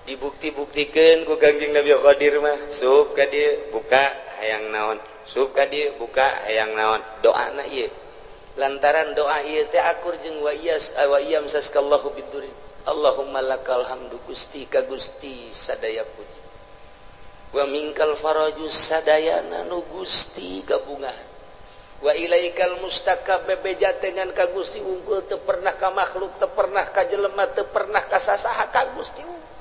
Dibukti-buktikeun ku Kangjeng Nabi Qadir mah sup ka dieu buka hayang naon, sup ka dieu buka hayang naon, doana ieu. Lantaran doa ieu teh akur jeung wa iyas wa iyam saskallahu bidurin. Allahumma lakal hamdu Gusti ka Gusti sadaya puji. Wa minkal faraju sadayana nu Gusti gabungan. Wa ilaikal mustaka bebeja dengan ka Gusti unggul teu pernah ka makhluk, teu pernah ka jelema, teu pernah ka sasaha ka Gusti unggul.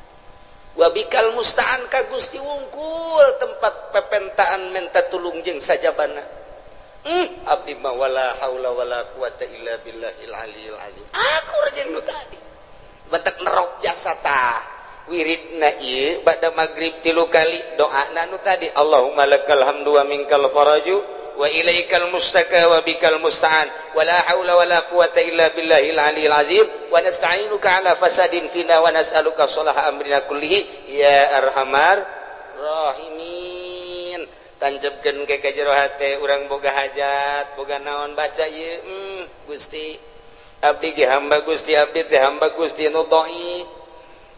Wa bikal musta'an ka Gusti unggul tempat pepentaan menta tulung jeung sajabana. Abdi mah wala haula wala quwata illa billahil aliyil azim. Akur jeung nu tadi. Batak nerok jasa tah. Wiridna ieu ba'da magrib 3 kali doana nu tadi Allahumma lakal hamdu wa minkal faraju wa ilaikal mustaka wa bikal musta'an wa la haula wa la quwata illa billahil aliyil azim wa nasta'inuka ala fasadin fina wa nas'aluka sholaha amrina kullihi ya arhamar rahimin. Tanjebkeun ke ka jero hate urang boga hajat boga naon baca ieu Gusti abdi ge hamba Gusti abdi teh hamba Gusti nu dhaif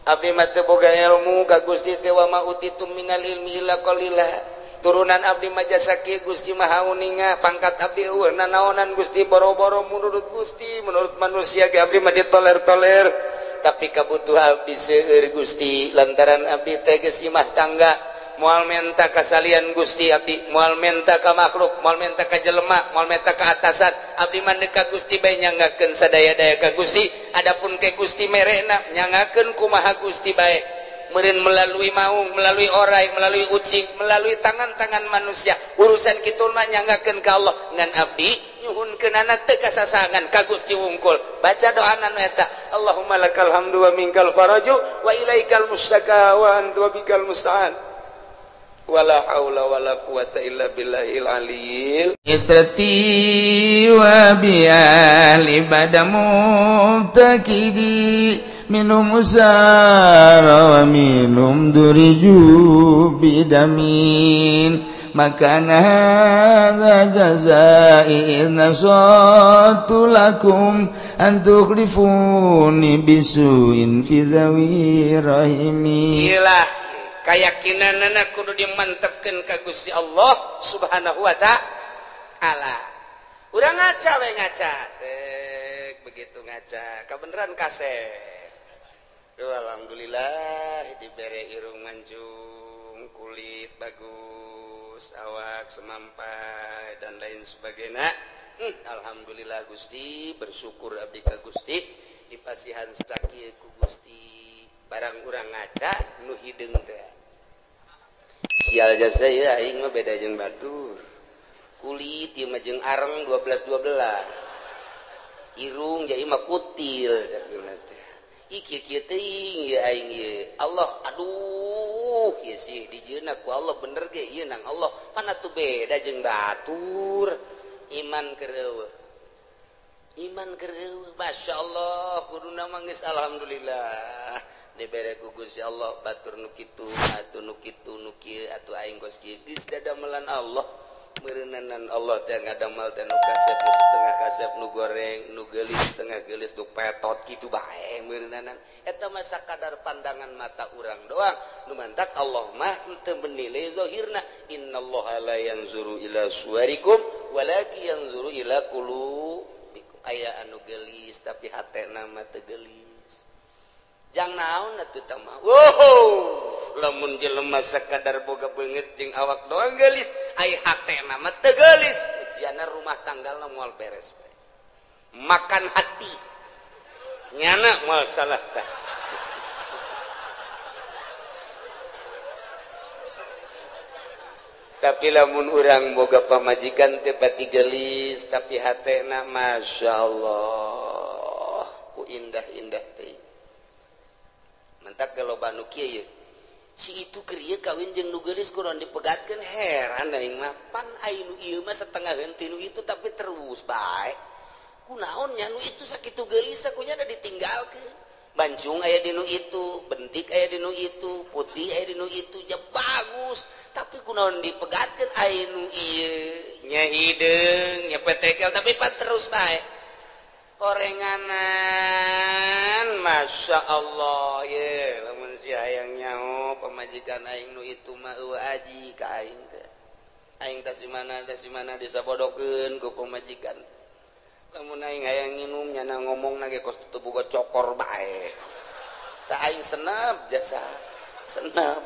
abdi mah teu boga ilmu ka Gusti teh wa ma utitum minal ilmi illa qalila. Turunan abdi mah jasa kieu Gusti Maha Uninga pangkat abdi eueuh nanaonan Gusti boro-boro menurut Gusti menurut manusia ge abdi mah ditoler-toler tapi kabutuh abdi seueur Gusti lantaran abdi teh geus imah tangga moal menta ka salian Gusti abdi moal menta ka makhluk moal menta ka jelema moal menta ka atasan abdi mah ka Gusti bae nyangakeun sadaya-daya ka Gusti adapun ke Gusti merena nyangakeun kumaha Gusti bae meureun melalui maung melalui orai melalui ucing melalui tangan-tangan manusia urusan kitu mah nyangakeun ka Allah ngan abdi nyuhunkeunana teu kasasangan ka Gusti wungkul baca doana nu eta Allahumma lakal hamdu wa minkal faraju wa ilaikal mustaka wa anta bikal musta'an wala haula wala quwata illa billahil aliyil itrati wa bi ahli badamu takidi minum usara wa minum duriju bidamin makana hadza jazai nasatu lakum an tukhlifuni bisuin fi dhawi rahimi. Iyalah keyakinanana kudu dimantepkeun ka Gusti Allah Subhanahu wa ta'ala. Urang ngaca we ngaca. Cek begitu ngaca, kabeneran kasep. Duh, alhamdulillah dibere irung mancung, kulit bagus, awak semampai dan lain sebagainya. Alhamdulillah Gusti, bersyukur abdi ka Gusti dipasihan sakieu ku Gusti. Barang urang ngaca nu hideung teh. Sial jasa ya aing mah beda jeung batur. Kulit ieu mah jeung areng 12 12. Irung ja ieu mah kutil sakieu teh. Ih kieu kieu teuing ieu aing ieu. Allah aduh ieu sih dijieunna ku Allah bener ge ieu nang Allah. Pan atuh beda jeung batur. Iman keur eueuh. Iman keur eueuh. Masyaallah kuduna mah geus alhamdulillah. Dibere ku Gusti Allah batur nu kitu atuh nu kitu nu kieu atuh aing geus kieu geus dadamelan Allah meureunanan Allah teh ngadamel teh nu kasep nu setengah kasep nu goreng nu geulis setengah geulis nu petot kitu bae meureunanan eta mah sakadar pandangan mata urang doang nu mantak Allah mah teu menilai zahirna innallaha la yanzuru ila suwarikum walakin yanzuru ila qulubikum aya anu geulis tapi hatena mah teu geulis jang naon atuh tah mah wow lamun jelema sakadar boga beungeut jeung awak doang geulis ai hatena mah teu geulis ujianna rumah tanggalna moal beres makan hati nyana moal salah tah tapi lamun urang boga pamajikan teu pati geulis tapi hatena masyaallah ku indah-indah teh mentak loba nu kieu si itu keur ieu kawin jeung nu geulis kudu dipegatkeun heran aing mah pan ai nu ieu mah setengah henteu nu itu tapi terus bae kunaon nya nu itu sakitu geulis kunya da ditinggalkeun bancung aya di nu itu bentik aya di nu itu putih aya di nu itu ja bagus tapi kunaon dipegatkeun ai nu ieu nya hideung nya petekel tapi pan terus bae orenganan Masya Allah ye lamun si hayang pamajikan aing nu itu mah eueuh aji ka aing teh. Aing tas di mana disabodokeun ku pamajikan. Lamun aing hayang nginum nyana ngomongna ge kos teu boga cokor bae. Tah aing senep jasa. Senep.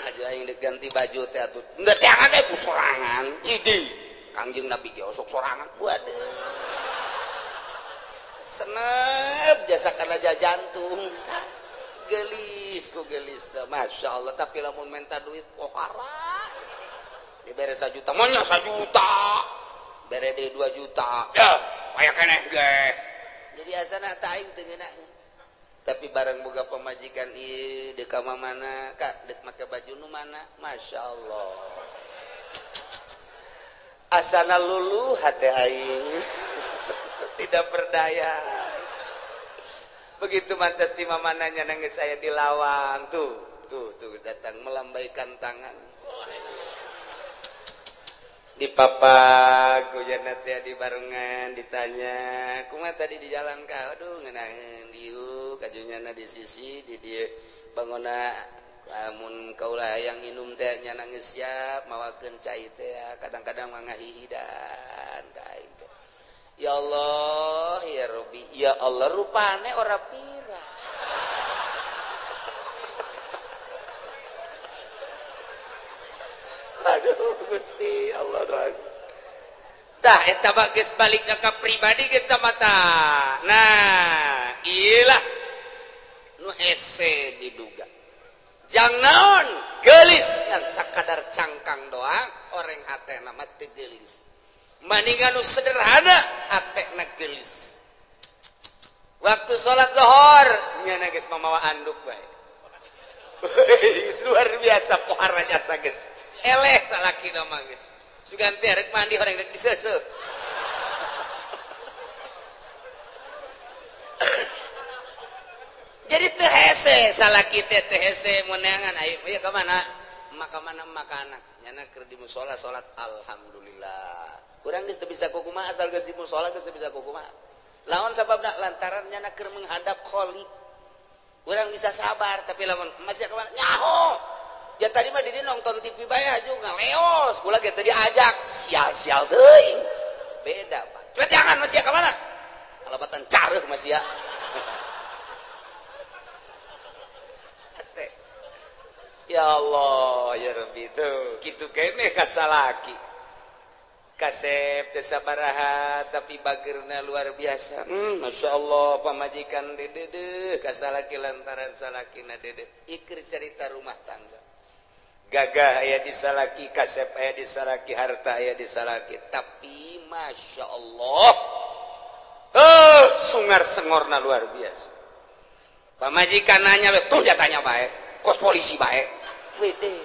Aja aing deuk ganti baju teh atuh. Henteu teangan we ku sorangan. Idi. Kangjeng Nabi ge osok sorangan. Waduh. Senep jasa kana jantung. Gelis ku gelis dah. Masya Allah. Tapi lamun minta duit pohara. Dibere 1 juta, monya 1 juta. Bere deui 2 juta. Ya, aya keneh ge. Jadi asana tah aing teu ngeunaheun. Tapi barang boga pamajikan ieu deuk ka mana, Kak, deuk make baju nu mana? Masya Allah. Asana luluh hate aing. Tidak berdaya. Begitu mantas di mamananya nangis saya di lawang tuh, tuh, tuh datang melambaikan tangan. Di papak hujan teh di barengan ditanya, kumaha tadi di jalan ka? Aduh ngeunaheun dieu kajunyana di sisi di dieu bangona lamun kaula hayang nginum teh nya nangis siap mawakeun cai teh kadang-kadang mah ngahihidan ka aing teh. Ya Allah, ya Rabbi, ya Allah rupane ora pira. Aduh Gusti Allah doang. Tah eta mah geus balikna ka pribadi geus ta mata. Nah, ieu nu hese diduga. Jang naon geulis ngan sakadar cangkang doang, oreng hatena mah teu geulis. Maningan nu sederhana hatena geulis. Waktu salat zuhur nyana geus mamawa anduk bae. Luar biasa pohara jasa geus. Eleh salaki mah geus. Sugan teh rek mandi horeng rek diseuseuh. Jadi teu hese salaki teh teu hese meunangan ayo ieu ka mana? Emak ka mana emak ka anak. Nyana keur di musala salat alhamdulillah. Urang geus teu bisa kukumaha asal geus di musala geus teu bisa kukumaha. Lawan sababna lantaran nyana keur menghadap Khalik. Urang bisa sabar tapi lamun masih ka mana? Nyaho. Ya tadi mah didi nonton TV bae aju ngaleos, kula ge teu diajak, sial-sial teuing. Beda, Pak. Cepet jangan masih ka mana? Kalapatan careuh masih ya. Ya Allah, ya Rabbi tuh. Kitu keneh ka salaki. Kasep teu sabaraha tapi bageurna luar biasa. Masya Allah pamajikan dedeuh ka salaki lantaran salakina dedeuh. Iker cerita rumah tangga. Gagah aya di salaki, kasep aya di salaki, harta aya di salaki, tapi masya Allah, sungar sengorna luar biasa. Pamajikan nanya, tuh jatanya baik, kos polisi baik, wede.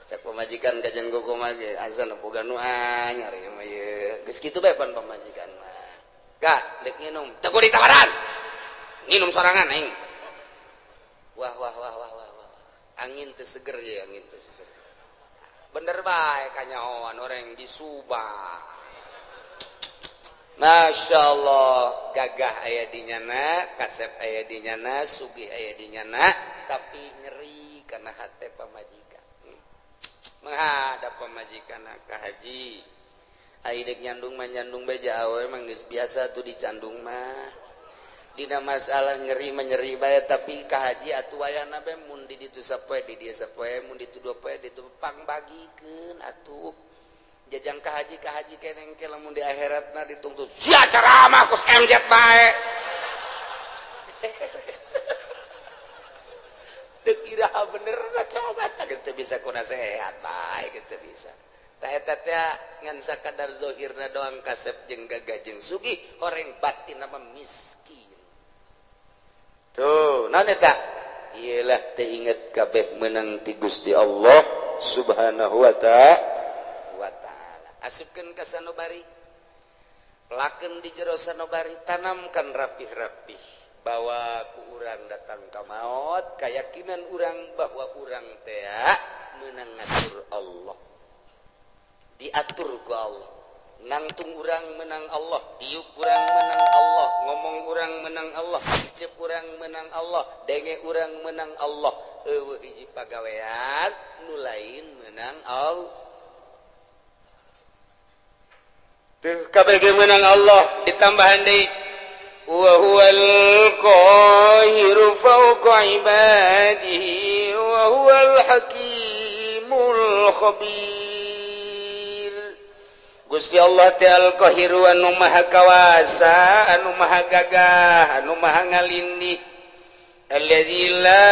Cak pamajikan kajian goko mage, azan boga nu anyar ieu mah ieu. Geus kitu bae pan pamajikan mah. Kak, dek nginum, teu kudu ditawaran. Nginum sorangan aing. Wah wah wah wah wah. Angin teu seger ya, angin teu seger. Bener bae kanyahoan orang di Subang. Masya Allah, gagah aya di nyana, kasep aya di nyana, sugih aya di nyana, tapi nyeri karena hate pamajikan. Menghadap pamajikan ka haji. Ai deuk nyandung mah nyandung bae awewe mah geus biasa tuh dicandung mah. Dina masalah nyeri menyeri bae tapi ka haji atuh wayana bae mun di ditu sapoe di dieu sapoe mun ditu dua poe ditu pangbagikeun atuh jajang ka haji keneng ke lamun di akhiratna ditungtut sia ceramah kos MZ bae teu iraha bener na coba tah geus teu bisa ku nasehat bae geus teu bisa tah eta teh ngan sakadar zahirna doang kasep jeung gagah jeung sugih horeng batin mah miskin. Tuh, naon eta? Iyalah teu inget kabeh meunang ti Gusti Allah Subhanahu wa ta'ala. Asupkeun ka sanobari. Pelakeun di jero sanobari, tanamkan rapih-rapih bahwa ku urang datang ka maot, kayakinan urang bahwa urang teh meunang ngatur Allah. Diatur ku Allah. Nangtung urang menang Allah, diuk urang menang Allah, ngomong urang menang Allah, icep urang menang Allah, denge urang menang Allah. Eueuh hiji pagawean nu lain menang Allah. Tuh kabeh menang Allah ditambahan deui wa huwal qahiru fawqa ibadihi wa huwal hakimul khabir. Gusti Allah teh al-qahiru anu maha kawasa, anu maha gagah, anu maha ngalindih. Alladzi la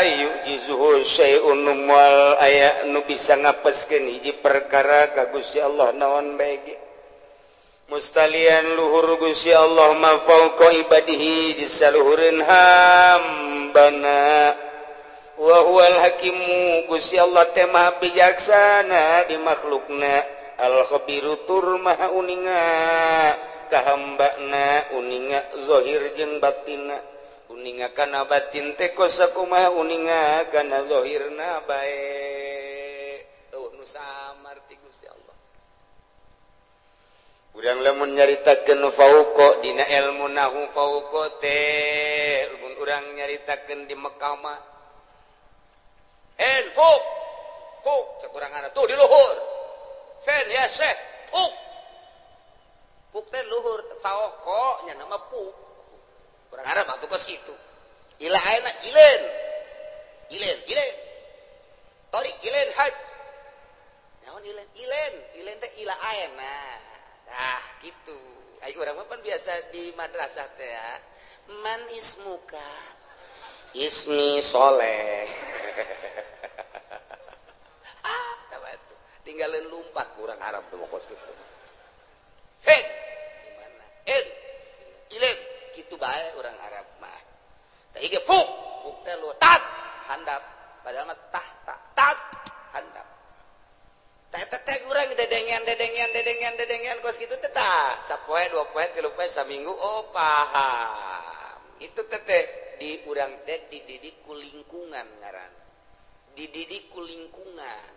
yu'jizuhu syai'un moal aya nu bisa ngapeskeun hiji perkara ka Gusti Allah naon bae ge. Mustalian luhur Gusti Allah ma fauqa ibadihi disaluhureun hambana. Wa huwal hakimu Gusti Allah teh maha bijaksana di makhlukna. Al khabiru tur maha uninga ka hambana, uninga zahir jeung batinna. Uninga kana batin teh kos sakumaha uninga kana zahirna bae. Eueuh nu samar ti Gusti Allah. Urang lamun nyaritakeun fauqa dina ilmu nahu fauqa teh lamun urang nyaritakeun di Mekah mah en fuk fuk cek urang tuh di luhur. Fen ya syekh fuk fuk teh luhur fauqa nya nama fuk. Urang Arab atuh kos kitu. Ila ayeuna ilen. Ilen, ilen. Torik ilen haj. Naon ilen? Ilen, ilen teh ila ayeuna. Tah kitu. Ai urang mah pan biasa di madrasah teh ya. Man ismuka? Ismi Soleh. Ah, tah atuh. Tinggalin lumpat urang Arab teh kos kitu. Hen. Di mana? En. Ilen. Kitu bae urang Arab mah. Tah ieu fuk, fuk teh lu tat handap, padahal mah tah tak tat handap. Tah eta teh urang dedengean dedengean dedengean dedengean kos kitu teh tah sapoe dua poe tilu poe saminggu oh paham. Itu teh teh di urang teh dididik ku lingkungan ngaran. Dididik ku lingkungan.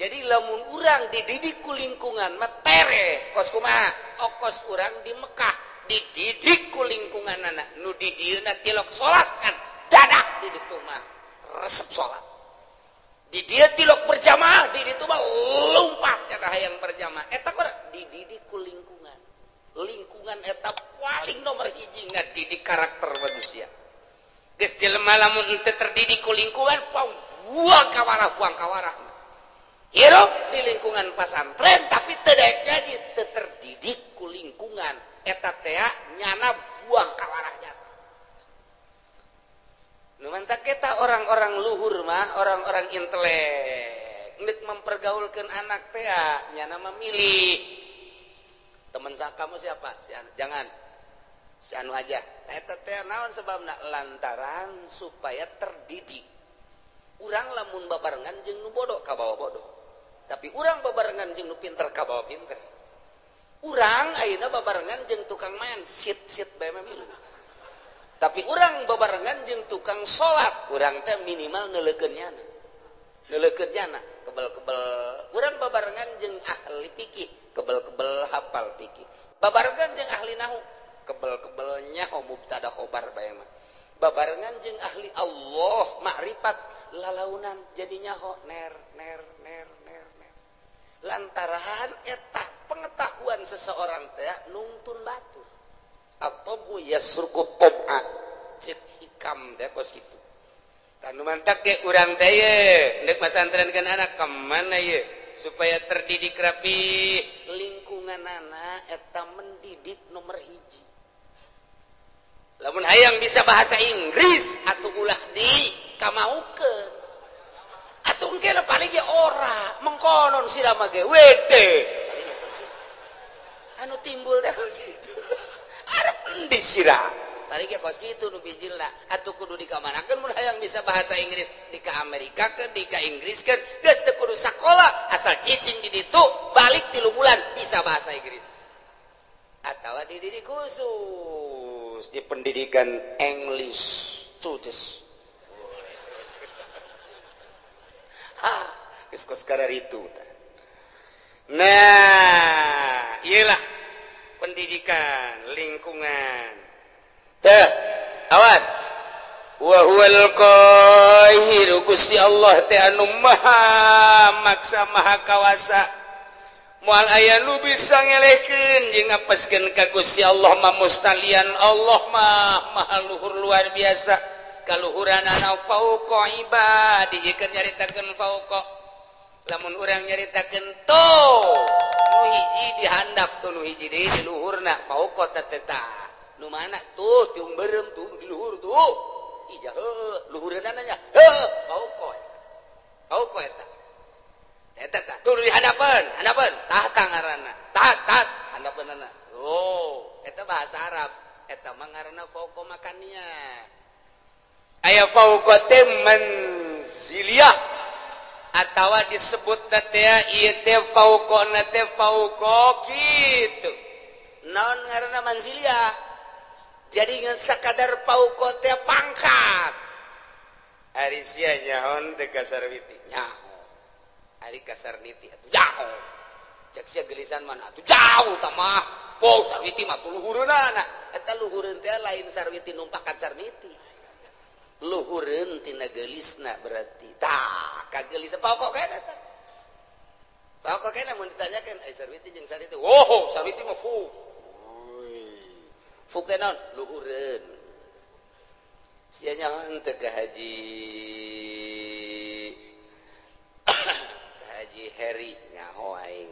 Jadi lamun urang dididik ku lingkungan mah tereh kos kumaha? Okos urang di Mekah dididik ku lingkungan anak nu di dieuna tilok salat kan dadak di ditu mah resep salat. Di dieu tilok berjamaah di ditu mah lompat kana hayang berjamaah. Eta kurang dididik ku lingkungan. Lingkungan eta paling nomor hiji ngadidik karakter manusia. Geus jelema lamun henteu terdidik ku lingkungan buang kawarah buang kawarah. Hirup di lingkungan pasantren tapi teu daek ngaji teu terdidik ku lingkungan. Eta teh nyana buang kawarah jasa. Nu mantak eta orang-orang luhur mah, orang-orang intelek, nek mempergaulkeun anak teh nyana memilih. Teman kamu siapa? Si anu. Jangan. Si anu aja. Eta teh naon sebabna? Lantaran supaya terdidik. Urang lamun babarengan jeung nu bodoh kabawa bodoh. Tapi urang babarengan jeung nu pinter kabawa pinter. Urang ayeuna babarengan jeung tukang main sit-sit bae mah milu. Tapi urang babarengan jeung tukang salat, urang teh minimal neuleukeun nyana. Neuleukeun nyana, kebel-kebel. Urang babarengan jeung ahli fikih, kebel-kebel hafal fikih. Babarengan jeung ahli nahu, kebel-kebel nyaho mubtada khobar bae mah. Babarengan jeung ahli Allah makrifat lalaunan jadi nyaho ner ner ner ner ner. Lantaran eta pengetahuan seseorang teh nungtun batur. Atau yasruku tab'a cek hikam teh kos kitu. Tanu mantak ge urang teh ye ndek masantrenkeun anak ka mana ye supaya terdidik rapi lingkungan anak eta mendidik nomor hiji. Lamun hayang bisa bahasa Inggris atuh ulah di kamaukeun. Atuh engke paling ge ora mengkonon sira mah ge wede. Anu timbul teh kos kitu. Arep endi sira? Tadi ge kos kitu nu bijilna. Atuh kudu dikamanakeun mun hayang bisa bahasa Inggris di ka Amerika keun, di ka Inggris keun, geus teu kudu sakola asal cicing di ditu balik 3 bulan bisa bahasa Inggris. Atawa dididik khusus di pendidikan English students. Ha, geus kos kadar itu. Nah, iyalah Pendidikan, lingkungan. Teh, awas. Wa huwal qahiru Gusti Allah teh anu maha maksa maha kawasa. Moal aya nu bisa ngelehkeun jeung ngapeskeun ka Gusti Allah mah mustalian Allah mah maha luhur luar biasa. Kaluhuranana fauqa ibadi jeung nyaritakeun fauqa. Lamun urang nyaritakeun tuh nu hiji dihandap tuh nu hiji deui di luhurna fauqa teh tah. Nu mana tuh tiung beureum tuh di luhur tuh. Ija heuh luhureunana nya heuh fauqa. Fauqa eta. Eta tah tuh di handapeun, handapeun tah ngaranna. Tah tah handapeunana. Oh, eta bahasa Arab. Eta mah ngaranna fauqa makannya. Aya fauqa teh manziliyah atawa disebut teh ieu teh fauqona teh fauqa kitu. Naon ngaranna manziliyah? Jadi ngan sakadar fauqa teh pangkat. Ari sia nyaon teh kasarwiti nyaho. Ari kasarniti atuh jauh. Cek sia gelisan mana atuh jauh tah mah. Pok sarwiti mah tuh luhureunana. Eta luhureun teh lain sarwiti numpakan sarniti. Luhureun tina geulisna berarti. Tah, kagelis pokok kena eta. Pokok kena mun ditanyakeun ai sarwiti jeung sarniti. Oh, sarwiti mah fuk. Fuk teh naon? Luhureun. Sia nyaho teh ka Haji Haji Heri nyaho aing.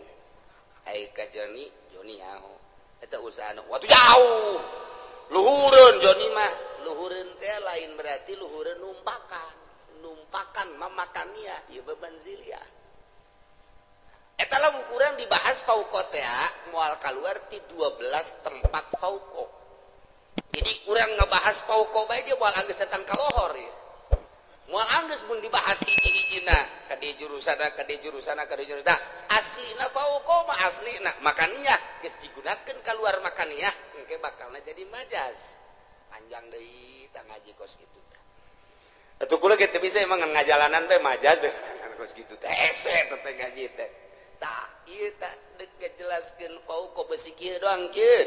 Ai ka Joni, Joni nyaho. Eta usahana watuh jauh. Luhureun Joni mah. Luhureun teh lain berarti luhureun numpakan. Numpakan mamakania ieu bebanzilia. Eta lamun kurang dibahas fauqa teh moal kaluar ti 12 tempat fauqa. Jadi urang ngebahas fauqa bae dia moal anggeus datang ka lohor ieu. Moal anggeus mun dibahas hiji-hijina ka di jurusana ka di jurusana ka di jurusana. Aslina fauqa mah aslina makaniah geus digunakeun kaluar makaniah engke bakalna jadi majas. Panjang deui tah ngaji kos kitu tah. Atuh kula ge teu bisa emang ngajalanan bae majas bae kos kitu teh. Hese teh ngaji teh. Tah ieu tah deuk ngajelaskeun fauqa besi kieu doang kieu.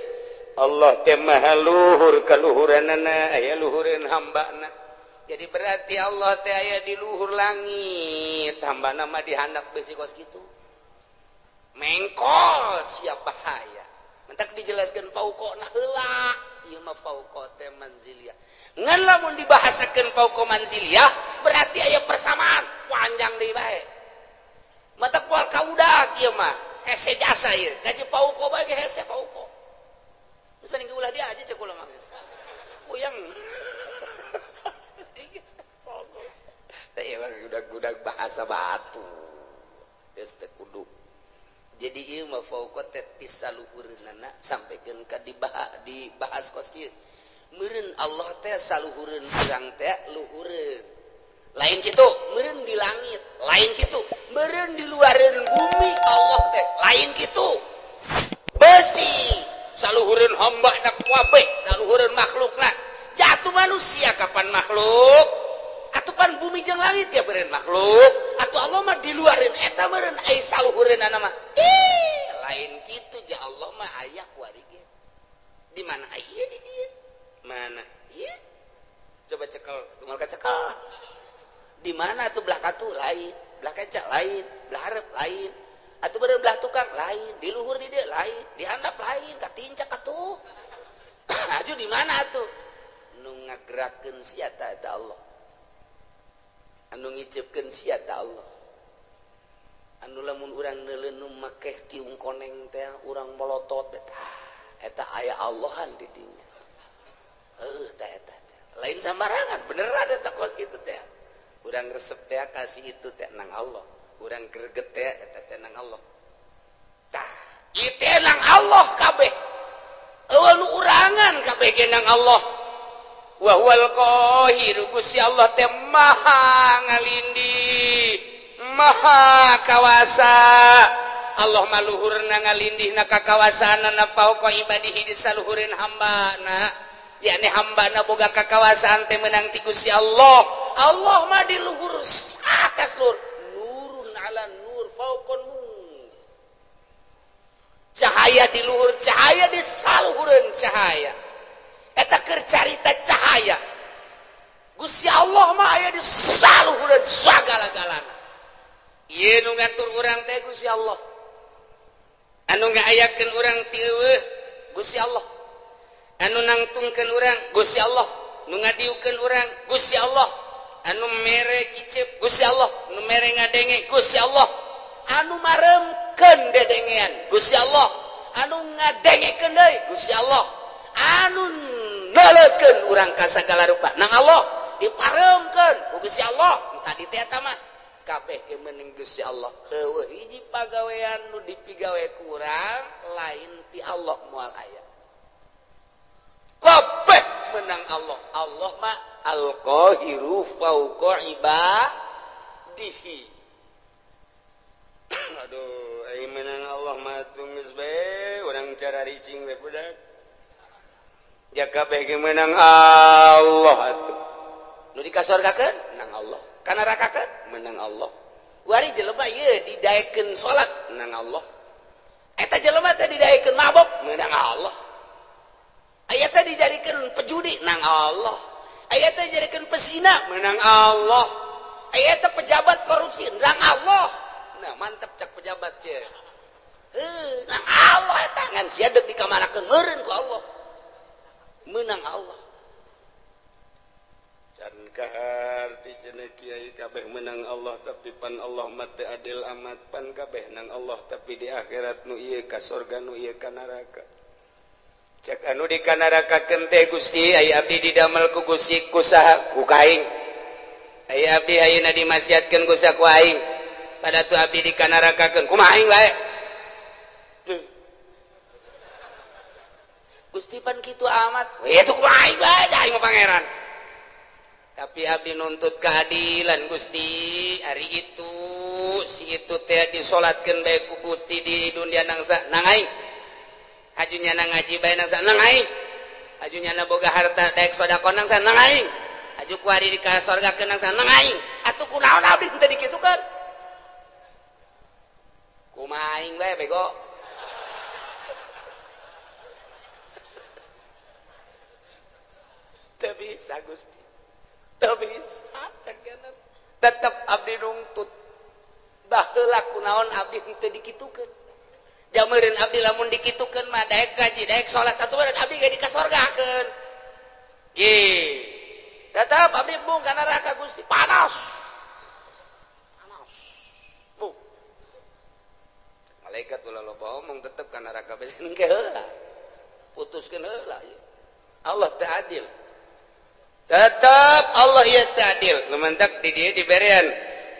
Allah teh maha luhur kaluhuranana aya luhureun hambana. Jadi berarti Allah teh aya di luhur langit, hambana mah dihandap besi kos kitu. Mengkol siap bahaya. Mentak dijelaskeun fauqona heula. Ieu mah fauqa teh manziliyah. Ngan lamun dibahasakeun fauqa manziliyah berarti aya persamaan panjang deui bae. Matak moal kaudak ieu mah. Hese jasa ieu. Gaji fauqa bae ge hese fauqa. Geus mending ulah dia aja cek kula mah. Puyeng. Teh ieu mah gudag-gudag bahasa batu. Geus teu kudu. Jadi ieu mah fauqa teh ti saluhureunana sampikeun ka dibahas kos kieu. Meureun Allah teh saluhureun urang teh luhureun. Lain kitu, meureun di langit, lain kitu, meureun di luareun bumi Allah teh, lain kitu. Besi saluhureun hamba na kabeh, saluhureun makhlukna. Jatuh manusia kapan makhluk? Atupan bumi jeung langit ya meureun makhluk. Atuh Allah mah di luareun eta meureun ai saluhureunana mah. Ih, lain kitu ja Allah mah aya kuari ge. Di mana aya di dieu? Mana? Ieu. Coba cekel, tumal ka cekel. Di mana atuh belah katu lain, belah kenca lain, belah hareup lain. Atuh meureun belah tukang lain, di luhur di dieu lain, di handap lain, katincak atuh. Aju di mana atuh? Nu ngagerakeun sia ta eta Allah. Anu ngiceupkeun sia ta Allah. Anu lamun urang neuleun nu make tiung koneng teh urang molotot teh. Eta aya Allahan di dinya. Heuh tah eta teh. Lain sambarangan, beneran eta kos kitu teh. Urang resep teh kasih itu teh nang Allah. Urang greget teh eta teh nang Allah. Tah, ieu teh nang Allah kabeh. Eueuh nu urangan kabeh ge nang Allah. Wa huwal qahiru Gusti Allah teh maha ngalindih, maha kawasa. Allah mah luhurna ngalindihna ka kawasaanana fauqa ibadihi di saluhureun hambana. Yakni hambana boga kakawasaan teh meunang ti Gusti Allah. Allah mah di luhur atas luhur. Nurun ala nur fauqa nur. Cahaya di luhur cahaya di saluhureun cahaya. Eta keur carita cahaya. Gusti Allah mah aya di saluhureun sagala-galana. Ieu nu ngatur urang teh Gusti Allah. Anu ngaayakeun urang ti eueuh Gusti Allah. Anu nangtungkeun urang Gusti Allah, nu ngadiukeun urang Gusti Allah, anu mere kicep Gusti Allah, nu mere ngadenge Gusti Allah, anu maremkeun dedengean Gusti Allah, anu ngadengekeun deui Gusti Allah, anu neuleukeun urang ka sagala rupa nang Allah diparemkeun ku Gusti Allah. Nu tadi teh eta mah kabeh ge meuning Gusti Allah. Heueuh hiji pagawean nu dipigawe ku urang lain ti Allah moal aya. Kabeh menang Allah. Allah mah al-qahiru fauqa ibadihi. Aduh, aing menang Allah mah geus bae urang cara ricing we budak. Ja kabeh ge menang Allah atuh. Nu dikasorgakeun menang Allah, kanarakakeun menang Allah. Kuari jelema ieu didaekeun salat menang Allah. Eta jelema teh didaekeun mabok menang Allah. Aya teh dijadikeun pejudi nang Allah. Aya teh dijadikeun pesina menang Allah. Aya teh pejabat korupsi nang Allah. Nah, mantep cak pejabat teh. Heuh, nang Allah eta ngan sia deuk dikamanakeun meureun ku Allah. Menang Allah. Can kaharti cenah kiai kabeh menang Allah tapi pan Allah mah teu adil amat, pan kabeh nang Allah tapi di akhirat nu ieu ka sorga nu ieu ka neraka. Cek anu dikanarakakeun teh Gusti aya abdi didamel ku Gusti ku saha ku kaing. Aya abdi ayeuna dimasiatkeun ku saha ku aing. Pada tu abdi dikanarakakeun kumaha aing bae. Gusti pan kitu amat. We atuh kumaha aing bae aing mah pangeran. Tapi abdi nuntut keadilan Gusti, ari itu si itu teh disolatkeun bae ku Gusti di dunia nangsa nang aing. Ajunya na ngaji bae nang nang aing. Ajunya na boga harta daek sedekah nang nang aing. Aju kuari di ka sorgakeun nang nang aing. Atuh kunaon abdi teu dikitukeun? Kumaha aing bae bego. Teu bisa Gusti. Teu bisa cek. Tetep abdi nungtut. Baheula kunaon abdi teu dikitukeun? Jameureun abdi lamun dikitukeun mah daek gaji daek salat atuh abdi ge dikasorgakeun. Ge. Tetep abdi bung ka neraka Gusti panas. Panas. Bung. Malaikat ulah loba omong tetep ka neraka bae engke heula. Putuskeun heula. Allah teu adil. Tetep Allah ieu teu adil. Nu mantak di dieu diberean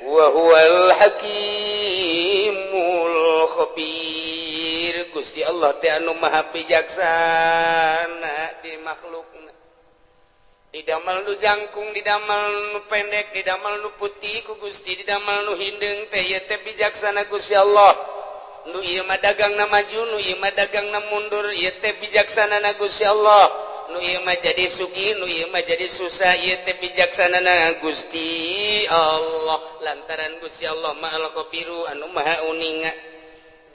wa huwal hakimul khabir. Gusti Allah teh anu maha bijaksana di makhlukna. Didamel nu jangkung, didamel nu pendek, didamel nu putih ku Gusti, didamel nu hindeung teh ieu teh bijaksana Gusti Allah. Nu ieu mah dagangna maju, nu ieu mah dagangna mundur, ieu teh bijaksanana Gusti Allah. Nu ieu mah jadi sugih, nu ieu mah jadi susah, ieu teh bijaksanana Gusti Allah. Lantaran Gusti Allah mah al-khabiru anu maha uninga.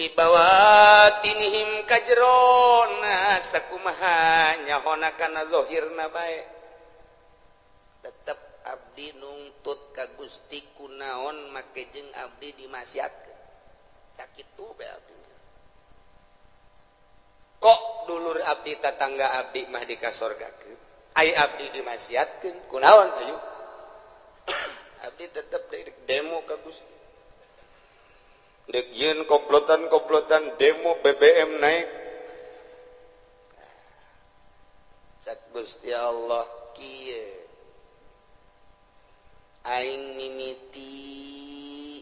Dibawatinihim kajrona sakumaha nyahona kana zahirna bae. Tetep abdi nungtut ka Gusti kunaon make jeung abdi dimasiatkeun. Sakitu bae abdi. Kok dulur abdi tatangga abdi mah dikasorgakeun, ai abdi dimasiatkeun kunaon ayo. Abdi tetep demo ka Gusti. Dek yeun komplotan-komplotan demo BBM naik. Cak Gusti Allah kieu. Aing mimiti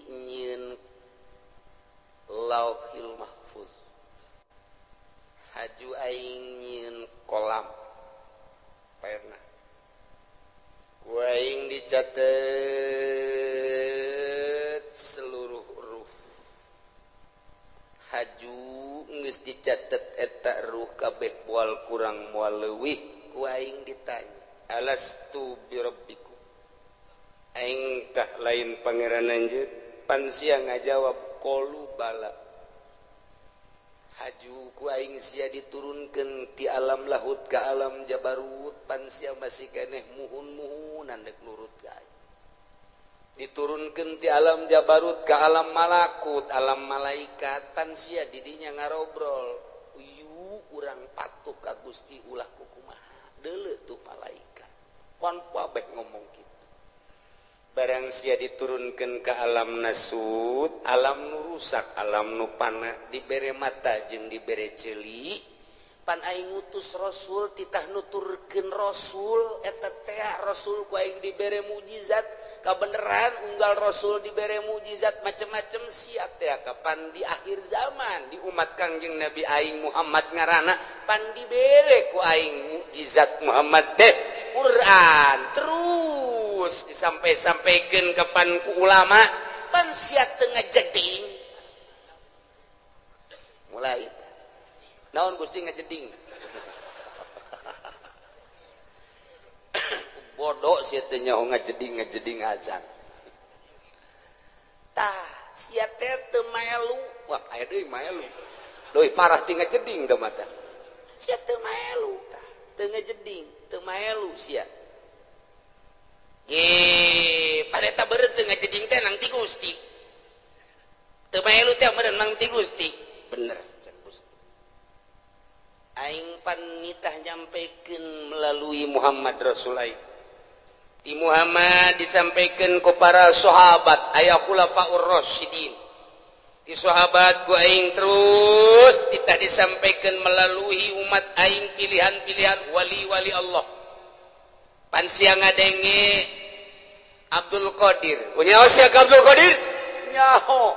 nyieun Lauhil Mahfuz. Haju aing nyieun kolam. Pernah. Ku aing dicatet seluruh huruf. Haju geus dicatet eta ruh kabeh moal kurang moal leuwih ku aing ditanya, alastu birabbikum. Aing tah lain pangeran anjeun. Pan sia ngajawab qalu bala. Haju ku aing sia diturunkeun ti alam lahut ka alam jabarut pan sia masih keneh muhun-muhunan dek nurut ka aing. Diturunkeun ti alam jabarut ka alam malakut, alam malaikat pan sia didinya ngarobrol. Uyu urang patuh ka Gusti ulah kukumaha. Deuleu tuh malaikat. Pan pabek ngomong kitu. Barang sia diturunkan ke alam nasut, alam nu rusak, alam nu pana, dibere mata jeung dibere ceuli, pan aing ngutus rasul titah nuturkeun rasul eta teh rasul ku aing dibere mukjizat, kabeneran unggal rasul dibere mukjizat macem-macem sia teh kapan di akhir zaman di umat Kangjeng Nabi aing Muhammad ngaranna pan dibere ku aing mukjizat Muhammad teh Quran terus disampai-sampaikan kapan ku ulama pan sia teu ngajeding mulai naon Gusti ngajeding bodoh sia teh nyaho ngajeding ngajeding azan tah sia teh teu maelu wah aya deui maelu deui parah ti ngajeding teh mata sia teu maelu tah teu ngajeding teu maelu sia ge pada eta beureut teu ngajeding teh nang ti Gusti teu maelu teh meureun nang ti Gusti bener cek Gusti aing pan nitah nyampekeun melalui Muhammad Rasul aing di Muhammad disampaikan ku para sahabat aya khulafaur rasyidin di sahabat ku aing terus kita disampaikan melalui umat aing pilihan-pilihan wali-wali Allah pan sia ngadenge Abdul Qadir nyaho sia ka Abdul Qadir nyaho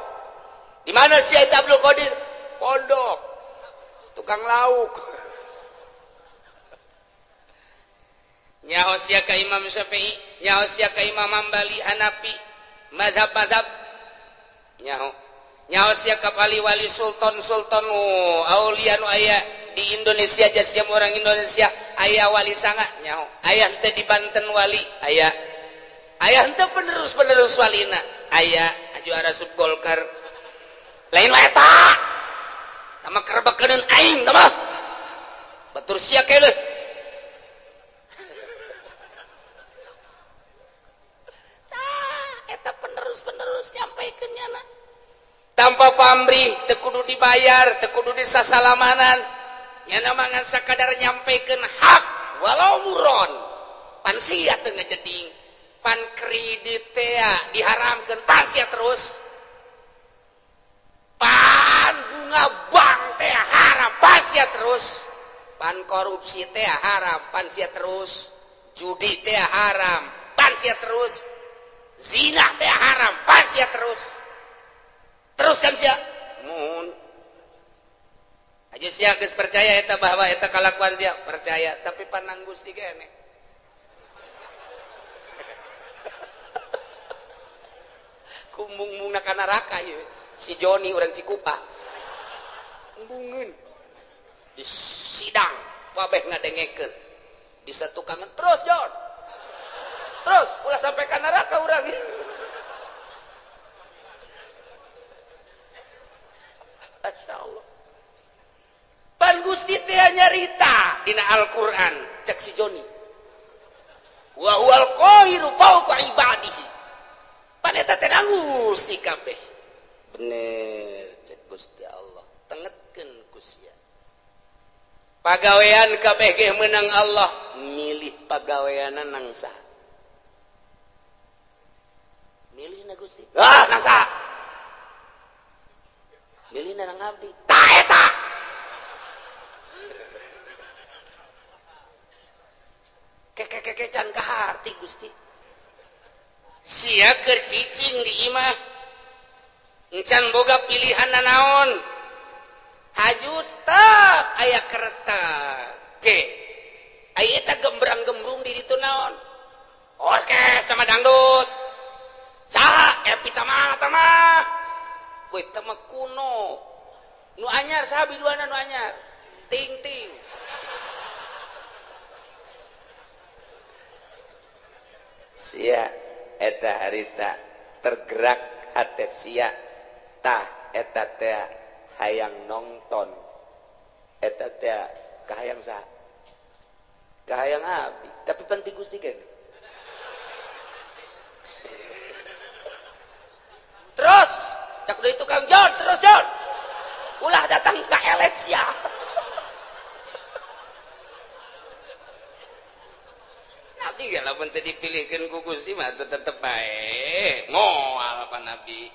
di mana sia eta Abdul Qadir pondok tukang lauk nyaho sia ka Imam Syafi'i nyaho sia ka Imam Hambali Hanafi mazhab-mazhab nyaho nyaho sia ka wali-wali sultan-sultan aulia nu aya di Indonesia jasiam orang Indonesia aya wali sanga nyaho aya henteu di Banten wali aya aya henteu penerus-penerus walina aya juara sub Golkar lain wae eta tama kerbekeun aing tama batur sia keuleuh tah eta penerus-penerus nyampaikeun nyana tanpa pamrih teu kudu dibayar teu kudu disasalamanan nyana mangan sakadar nyampaikeun hak walau muron pan sia teu ngajeding pan kredit teh diharamkeun pan sia terus pan bunga bank teh haram pan sia terus pan korupsi teh haram pan sia terus judi teh haram pan sia terus zina teh haram pan sia terus terus kan sia mun aja sia geus percaya eta bahwa eta kalakuan sia percaya tapi panang Gusti keneh kumung-mungna ka neraka ieu si Joni urang Cikupa embungeun di sidang kabeh ngadengekeun di satukangan terus Jon terus ulah sampai ka neraka urang. Masya Allah pan Gusti teh nyarita dina Al-Qur'an cek si Joni wa huwal qahiru fawqa ibadihi pan eta teh Gusti kabeh bener cek Gusti Allah tengetkeun ku sia pagawean kabeh ge meunang Allah milih pagaweanna nang saha milihna Gusti ah nang saha milihna nang abdi tah eta keke can kaharti Gusti sia keur cicing di imah encan boga pilihan nanaon haju tak aya kereta ke aya eta gembrang-gembrung di ditu naon orkes sama dangdut saha Epi tama tama we tama kuno nu anyar saha biduana nu anyar ting-ting sia eta harita tergerak hate sia tah eta teh hayang nonton Eta teh kahayang saha? Kahayang abdi, tapi penting Gusti kan. Terus cak deui tukang John, terus John. Ulah datang ka elet sia. Nabi ge lamun teu dipilihkeun ku Gusti mah tetep bae. Moal pa Nabi.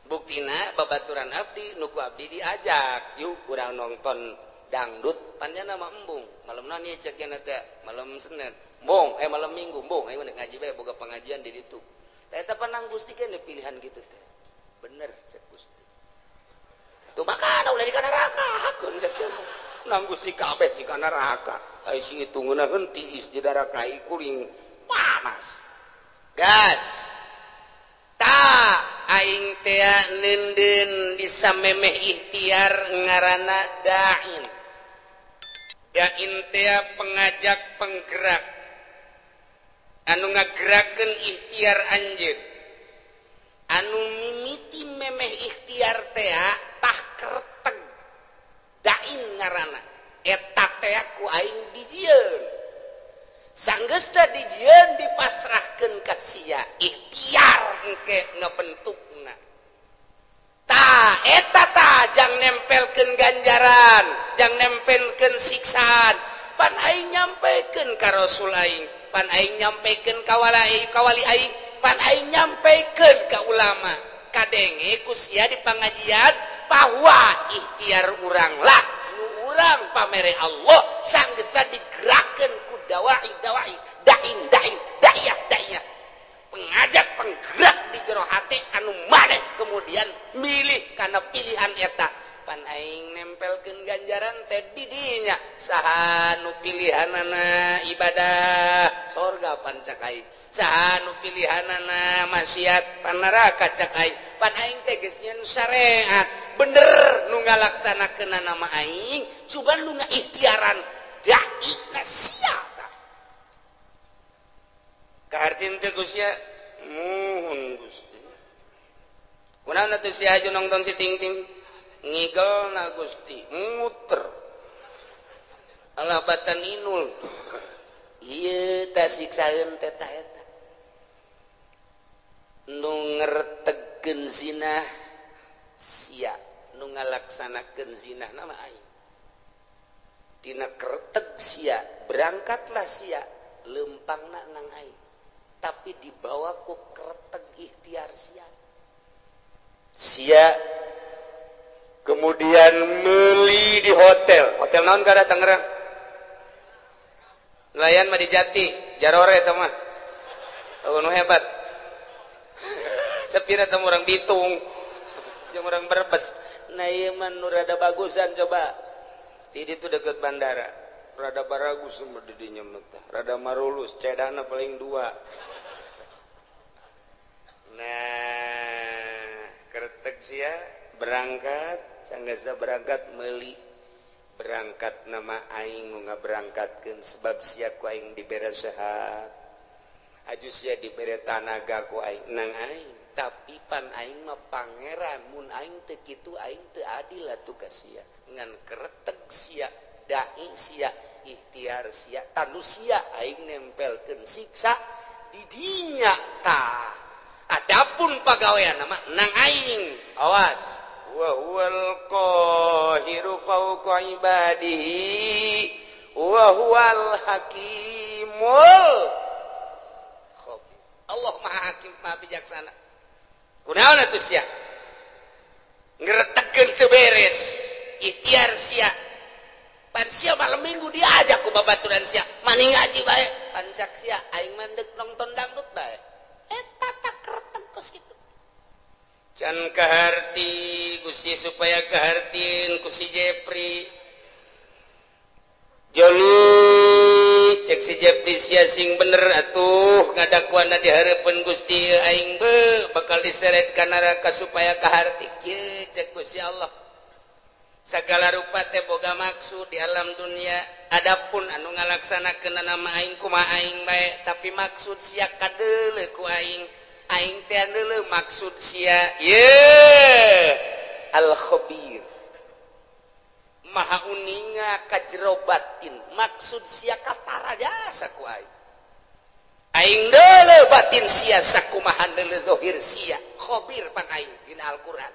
Buktina babaturan abdi nu ku abdi diajak, yuk urang nonton dangdut panjana mah embung. Malam naon ieu cek nya teh? Malam Senin. Embung, malam Minggu embung, ayo ngaji bae boga pengajian di ditu. Tah eta panang Gusti kan pilihan gitu teh. Bener cek Gusti. Tuh makana ulah di kana neraka, hakeun cek teh. Nang Gusti kabeh si kana neraka. Ai si itu ngeunaheun tiis di neraka kuring panas. Gas. Ta aing teh neundeun bisa memeh ikhtiar ngaranna da'in. Da'in teh pengajak penggerak. Anu ngagerakeun ikhtiar anjeun. Anu mimiti memeh ikhtiar teh tah kerteg. Da'in ngaranna. Eta teh ku aing dijieun. Sanggeusna dijieun dipasrahkeun ka sia. Ikhtiar engke ngebentukna. Tah eta tah jang nempelkeun ganjaran, jang nempelkeun siksaan. Pan aing nyampekeun ka Rasul aing, pan aing nyampekeun ka wali aing, pan aing nyampekeun ka ulama. Kadenge ku sia di pangajian bahwa ikhtiar urang lah nu urang pamere Allah sanggeusna digerakkeun ku dawai dawai dain dain da'iyah da'iyah, pengajak penggerak di jero hate anu maneh kemudian milih karena pilihan eta. Pan aing nempelkeun ganjaran teh di dinya saha nu pilihanana ibadah sorga pan cak aing, saha nu pilihanana maksiat pan neraka cak aing. Pan aing teh geus nyeun syariat bener nu ngalaksanakeunna nama aing, cuman nu ngaikhtiaran dai na sia tah. Kahartin teh Gusti muhun Gusti. Kunaon atuh sia aju nongton si Ting-ting? Ngigel na Gusti, muter. Alah batan inul. Ieu tah siksaeun teh ta eta. Nu ngertegkeun zina sia, nu ngalaksanakeun zina nama aing. Tina kerteg sia, berangkatlah sia lempangna nang aing. Tapi dibawa ku kerteg ikhtiar sia. Sia kemudian meli di hotel. Hotel naon kada Tangerang? Nelayan mah di Jati, Jarore eta mah. Oh, nu hebat. Sepira teh urang Bitung, jeung urang Brebes. Nah ieu mah nu rada bagusan coba. Di ditu deket bandara. Rada baragus mah di dinya mah teh. Rada marulus, cedana paling dua. Nah, kertek sia berangkat, sanggasa berangkat meuli. Berangkat nama aing nu ngaberangkatkeun sebab sia ku aing dibere sehat. Aju sia dibere tanaga ku aing nang aing, tapi pan aing mah pangeran, mun aing teu kitu aing teu adil atuh ka sia. Ngan kereteg sia, dai sia, ikhtiar sia, tanu sia aing nempelkeun siksa di dinya tah. Adapun pagawean nama nang aing, awas. Wa huwal qahiru fawqa ibadihi wa huwal hakimul khabir. Allah Maha Hakim, Maha Bijaksana. Kunaon atuh sia? Ngretegkeun teu beres, ikhtiar sia. Pan sia malam Minggu diajak ku babaturan sia, maning ngaji bae. Pan cak sia aing mah deuk nonton dangdut bae. Eta tak kreteg kos kitu. Can kaharti Gusti supaya kahartin ku si Jepri. Joli cek si Jepri sia sing bener atuh ngadakuana di hareupeun Gusti aing be bakal diseret ka neraka supaya kaharti kieu cek Gusti Allah. Sagala rupa teh boga maksud di alam dunia. Adapun anu ngalaksanakeun nama aing kumaha aing bae, tapi maksud sia kadeuleu ku aing. Aing teh deuleu maksud sia. Ye al khabir. Maha uninga ka jero batin maksud sia katara jasa ku aing. Aing deuleu batin sia sakumaha deuleu zahir sia. Khabir pan aing dina Al-Qur'an.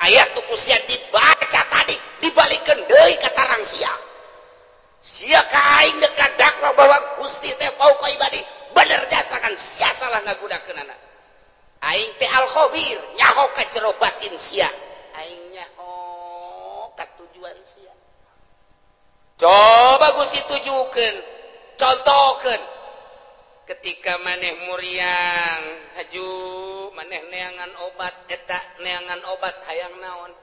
Ayat tu ku sia dibaca tadi dibalikeun deui ka tarang sia. Sia ka aing deuk kadakwa bahwa Gusti teh fauqa ibadi bener jasa kan sia salah ngagunakeunana. Aing teh al-khabir nyaho ka jero batin sia. Aing nyaho ka tujuan sia. Coba Gusti tujukeun, contohkeun. Ketika maneh muriang haju maneh neangan obat eta neangan obat hayang naon?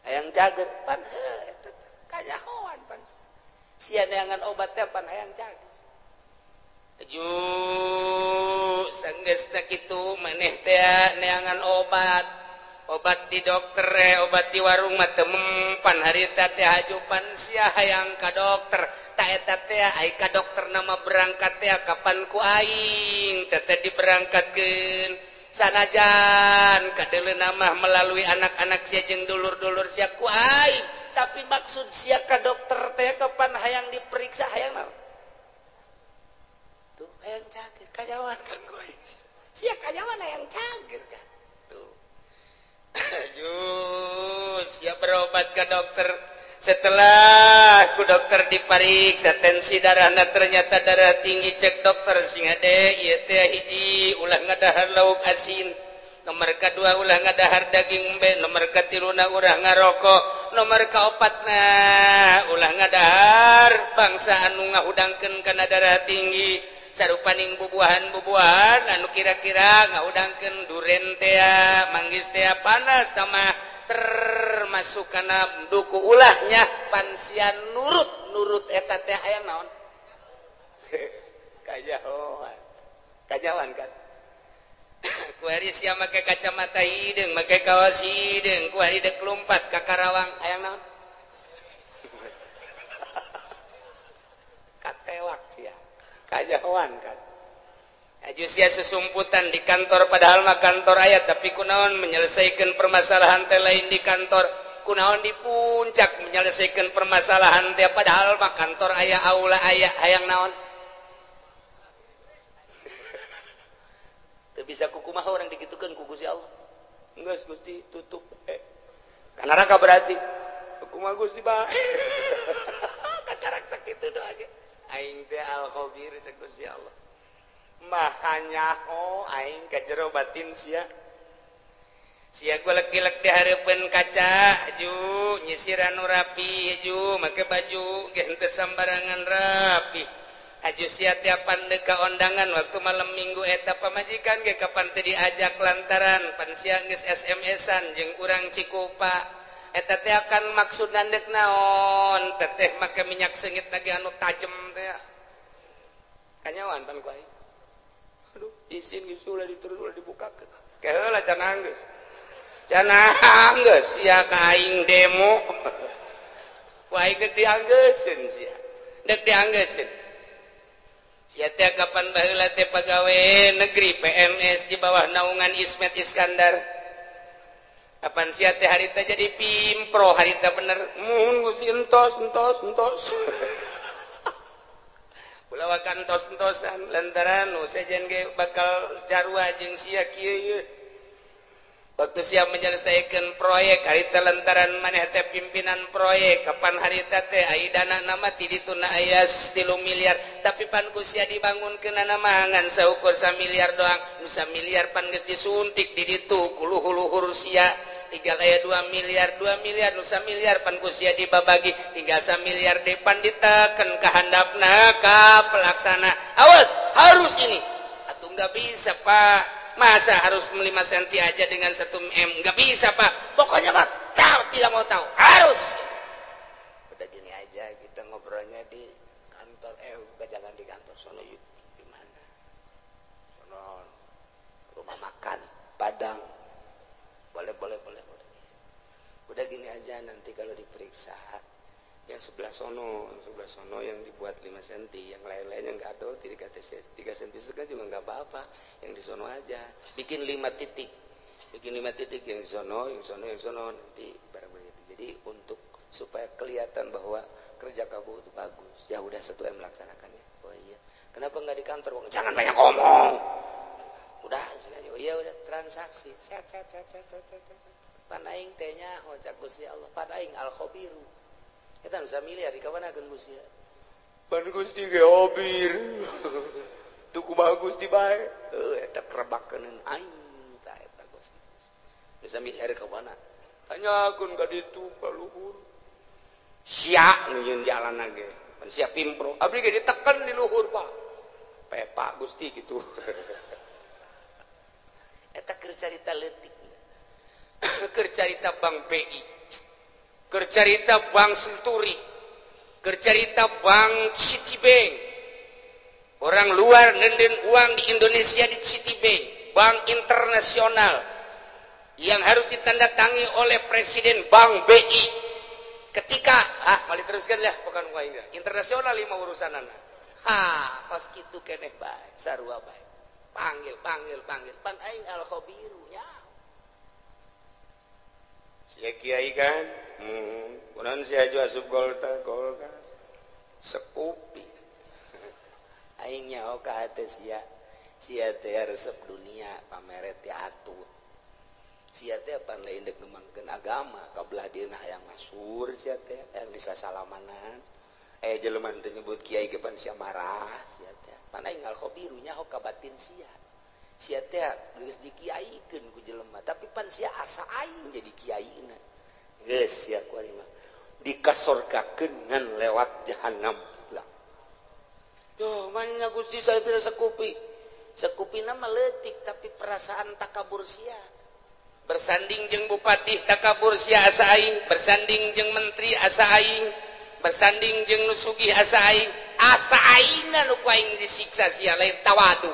Hayang cager pan eta kanyahoan pan. Sia neangan obat teh pan hayang cager. Haju sanggeusna kitu maneh teh neangan obat. Obat di dokter obat di warung mah teu mempan harita teh haju pan sia hayang ka dokter. Ta eta teh ai ka dokter nama berangkat teh kapan ku aing teh teh diberangkatkeun sanajan kadeuleuna mah melalui anak-anak sia jeung dulur-dulur sia ku aing tapi maksud sia ka dokter teh kapan hayang diperiksa hayang naon tuh hayang cager kanyawan kan ku aing sia kanyawan hayang cager kan tuh aduh sia berobat ka dokter. Setelah ku dokter dipariksa tensi darahna ternyata darah tinggi cek dokter sing hade ieu teh hiji ulah ngadahar lauk asin, nomor kadua ulah ngadahar daging embe, nomor katiluna ulah ngarokok, nomor kaopatna ulah ngadahar bangsa anu ngahudangkeun kana darah tinggi sarupaning bubuahan-bubuahan anu kira-kira ngahudangkeun duren teh manggis teh panas tamah termasuk kana duku ulahnya pansia nurut eta teh hayang naon kajahoan kajawan kan ku hari sia make kacamata hideung make kaos hideung ku hari deuk lumpat ka Karawang hayang naon katewak sia kajahoan kan. Aju sia susumputan di kantor padahal mah kantor aya tapi kunaon menyelesaikan permasalahan teh lain di kantor, kunaon di puncak menyelesaikan permasalahan teh padahal mah kantor aya aula aya hayang naon teu bisa kukumaha urang digitukeun ku Gusti Allah. Geus Gusti tutup ka neraka berarti kumaha Gusti bae kakarak sakitu doa ge aing teh al khabir cek Gusti Allah. Maha nyaho aing ka jero batin sia. Sia golek-golek di hareupeun kaca ju nyisiran nu rapi ju make baju ge henteu sambarangan rapi. Aju sia tiapan deuk ka ondangan waktu malam minggu eta pamajikan ge kapan teu diajak lantaran pan sia geus SMS-an jeung urang Cikupa. Eta teh akan maksud deuk naon teteh make minyak seungit lagi anu tajem teh. Kanyawan pan ku aing. Aduh, izin geus ulah diterus ulah dibukakeun. Keheula cenah geus. Cenah geus sia ka aing demo. Ku aing geus dianggeuseun sia. Deuk dianggeuseun. Sia teh kapan baheula teh pagawe negeri PNS di bawah naungan Ismet Iskandar. Kapan sia teh harita jadi pimpro harita bener. Mun Gusti entos entos entos. Ulawakan tos-tosan lantaran nu sejen ge bakal jarua jeung sia kieu ieu. Waktu sia menyelesaikan proyek harita lantaran maneh teh pimpinan proyek kapan harita teh ai dana nama ti dituna aya 3 miliar tapi pan ku sia dibangunkeunana mah ngan saukur 1 miliar doang nu 1 miliar pan geus disuntik di ditu ku luhur-luhur sia. Tinggal aya 2 miliar 2 miliar nu 1 miliar pan ku sia dibabagi tinggal 1 miliar depan diteken ka handapna ka pelaksana. Awas harus ini atuh nggak bisa Pak, masa harus 5 cm aja dengan 1 m nggak bisa Pak, pokoknya Pak tahu tidak mau tahu harus. Udah gini aja kita ngobrolnya di kantor, bukan jangan di kantor sono yuk di mana sono rumah makan Padang. Boleh boleh boleh boleh. Udah gini aja nanti kalau diperiksa yang sebelah sono yang dibuat 5 cm, yang lain-lainnya nggak tahu 3 cm juga nggak apa-apa, yang di sono aja bikin 5 titik, bikin 5 titik yang di sono, yang sono, yang sono nanti barang begitu. Jadi untuk supaya kelihatan bahwa kerja kamu itu bagus. Ya udah 1 M laksanakannya. Oh iya. Kenapa nggak di kantor? Jangan banyak ngomong. Udah, oh iya udah transaksi. Set set set set set set. Set. Pan aing teh nyaho cak Gusti Allah. Pan aing al khabiru. Eta nu samiliar di kamanakeun Gusti. Pan Gusti ge hobir. Tuh kumaha Gusti bae. Heuh eta kerebakeun aing tah eta Gusti. Nu samiliar ka mana? Tanyakeun ka ditu ka luhur. Sia nu nyeun jalan ge. Pan sia pimpro. Abdi ge diteken di luhur, Pak. Pepa Gusti gitu. Eta keur carita leutik. Keur carita Bank BI. Keur carita Bank Senturi. Keur carita Bank Citibank. Orang luar nenden uang di Indonesia di Citibank, bank internasional yang harus ditandatangi oleh Presiden Bank BI. Ketika mau diteruskan ya, bukan enggak. Internasional lima urusanana. Ha, pas kitu keneh bae, sarua bae. Panggil, panggil, panggil. Pan aing al khabiru nya. Sia kiai kan? Kunaon sia aju asup Golkar, Golkar. Sekupi. Aing nyaho ka hate sia. Sia teh resep dunia, pamere teh atut. Sia teh pan lain deuk ngembangkeun agama, kabelah dieuna hayang masyhur sia teh, hayang disasalamanan. Jelema teh nyebut kiai ge pan sia marah sia teh. Pan aing al khabiru nyaho ka batin sia. Sia teh geus dikiaikeun ku jelema, tapi pan sia asa aing jadi kiaina. Geus sia ku ari mah dikasorgakeun ngan lewat jahanam lah. Duh, mana Gusti saya bila sekupi. Sekupina mah leutik tapi perasaan takabur sia. Bersanding jeung bupati takabur sia asa aing, bersanding jeung menteri asa aing, bersanding jeung nu sugih asa aing, asa aingna nu ku aing disiksa sia lain tawadu.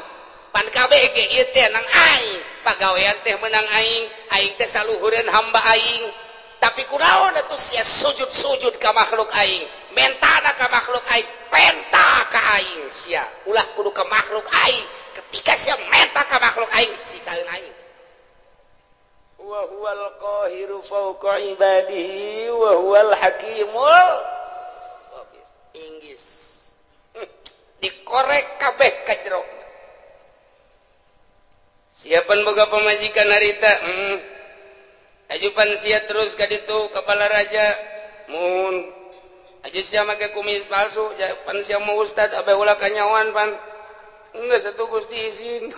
Pan kabeh ge ieu teh nang aing, pagawean teh menang aing, aing teh saluhureun hamba aing. Tapi kunaon atuh sia sujud-sujud ka makhluk aing, mentana ka makhluk aing, penta ka aing sia, ulah kudu ka makhluk aing. Ketika sia menta ka makhluk aing, siksaeun aing. Wa huwal qahiru fawqa ibadihi wa huwal hakimul khabir. Inggris dikorek kabeh ka jero. Siapan boga pamajikan harita? Ajupan sia terus ka ditu kepala raja. Mun aju sia make kumis palsu, pan sia mau ustad abe ulah kanyawan pan. Enggeus atuh Gusti izin.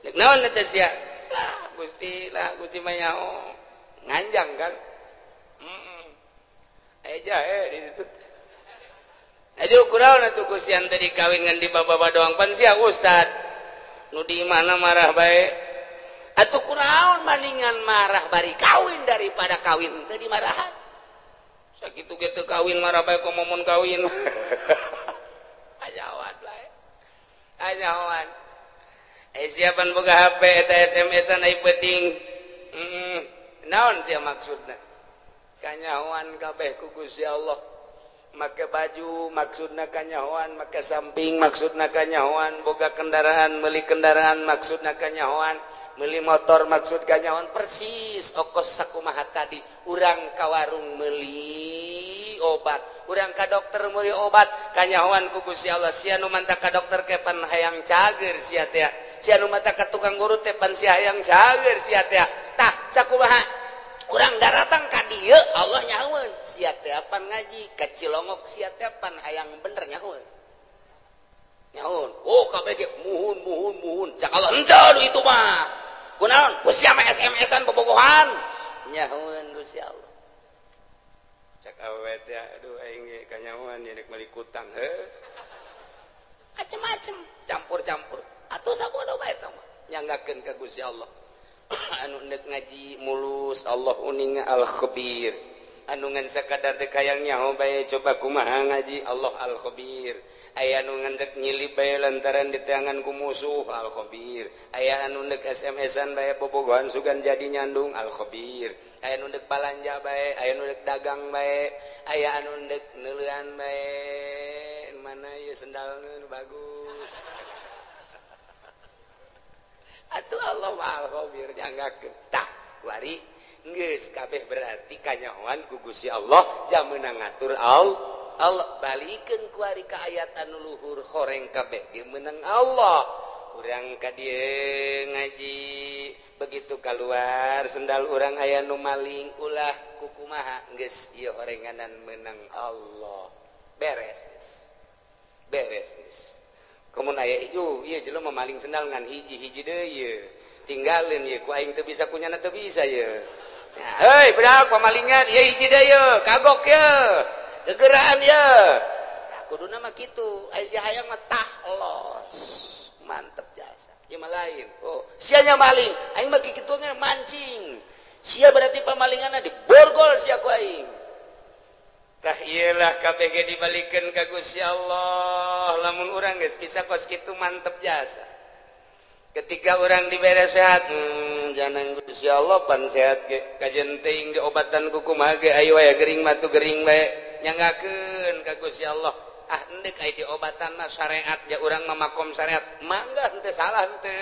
Rek naon eta sia? Lah Gusti, lah Gusti mah nyaho. Nganjang kan? Aya jahe di ditu. Aju kunaon atuh Gusti ante dikawin ngan di baba doang pan sia ustad. Nu di mana marah bae. Atuh kunaon maningan marah bari kawin daripada kawin teu dimarahan. Sakitu ge teu kawin marah bae komo mun kawin. Ajawan bae. Ajawan. Siapan boga HP eta SMS-an ai peuting. Naon sia maksudna? Kanyahoan kabeh ku Gusti Allah. Make baju maksudna kanyahoan, make samping maksudna kanyahoan, boga kendaraan, meuli kendaraan maksudna kanyahoan, meuli motor maksud kanyahoan, persis okos sakumaha tadi. Urang ka warung meuli obat, urang ka dokter meuli obat, kanyahoan ku Gusti Allah. Sia nu manta ka dokter ke pan hayang cager sia teh. Sia nu manta ka tukang urut teh pan sia hayang cager sia teh. Tah sakumaha urang daratang ka dieu Allah nyahoeun sia teh pan ngaji ka Cilongok sia teh pan hayang bener nyahoeun. Nyahoeun. Oh kabeh ge muhun muhun muhun. Cak Allah henteu nu itu mah. Kunaon? Ku sia mah SMS-an bobogohan. Nyahoeun Gusti Allah. Cak awewe teh aduh aing ge kanyahoan ieu rek meuli kutang heuh. Macem-macem campur-campur. Atuh sabodo bae eta mah nyanggakeun ka Gusti Allah. Anu nek ngaji mulus Allah uninga al khabir. Anu ngan sakadar dek hayang nyaho bae coba kumaha ngaji Allah al khabir. Aya anu ngan dek nyilip bae lantaran diteangan ku musuh al khabir. Aya anu nek SMS-an bae bobogohan sugan jadi nyandung al khabir. Aya anu dek balanja bae, aya anu dek dagang bae, aya anu dek neuleuan bae. Mana ieu sendalna nu bagus. Atuh Allah al khabir dianggakeun. Tah kuari Geus kabeh berarti kanyahoan ku Gusti Allah jam meunang ngatur Allah. Allah balikeun ku ari ka ayat anu luhur horeng kabeh ge meunang Allah. Urang ka dieu ngaji begitu keluar sendal urang aya nu maling ulah kukumaha geus ieu horenganan meunang Allah. Beres geus. Beres geus. Komun aya ieu ieu jelema maling sendal ngan hiji-hiji deui ieu. Tinggalin ieu ku aing teu bisa kunyana teu bisa ieu. Hei budak pamalingan ieu hiji deui ieu kagok ieu. Gegeraan ieu. Tah kuduna mah kitu, aya si hayang mah tah los. Mantep jasa. Ieu mah lain. Oh, sia nya maling, aing mah kitu ge mancing. Sia berarti pamalinganna diborgol sia ku aing. Tah ieu lah kabeh ge dibalikeun ka Gusti Allah. Lamun urang geus bisa kos kitu mantep jasa. Ketika orang dibere sehat, jangan Gusti Allah pan sehat ge kajen teuing ge obatan ku kumaha ge ayo aya gering mah tu gering bae nyanggakeun ka Gusti Allah. Ah endek aya diobatan mah syariat ja urang mah makom syariat mangga henteu salah henteu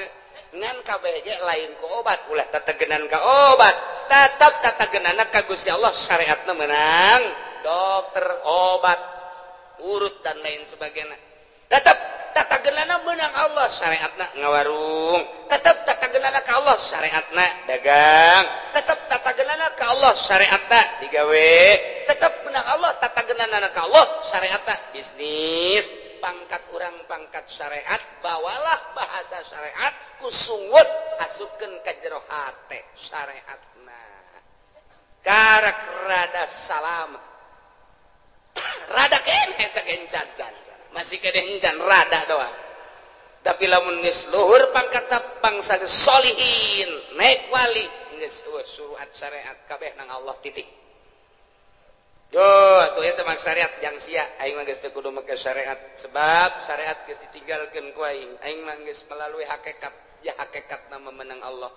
ngan kabeh ge lain ku obat ulah tetegenan ka obat tetep tetegenanna ka Gusti Allah syariatna meunang dokter obat urut dan lain sebagainya tetep tatagenana menang Allah syariatna ngawarung tetep tatagenana ka Allah syariatna dagang tetep tatagenana ka Allah syariatna digawe tetep menang Allah tatagenana ka Allah syariatna bisnis pangkat urang pangkat syariat bawalah bahasa syariat ku sungut asupkeun ka jero hate syariatna karak rada salam rada keneh eta gencan-can masih kene encan rada doang tapi lamun geus luhur pangkat bangsa solihin naik wali geus suruhat syariat kabeh nang Allah titik. Duh atuh eta mah syariat jang sia aing mah geus teu kudu make syariat sebab syariat geus ditinggalkeun ku aing aing mah geus melalui hakikat ya hakikatna memenang Allah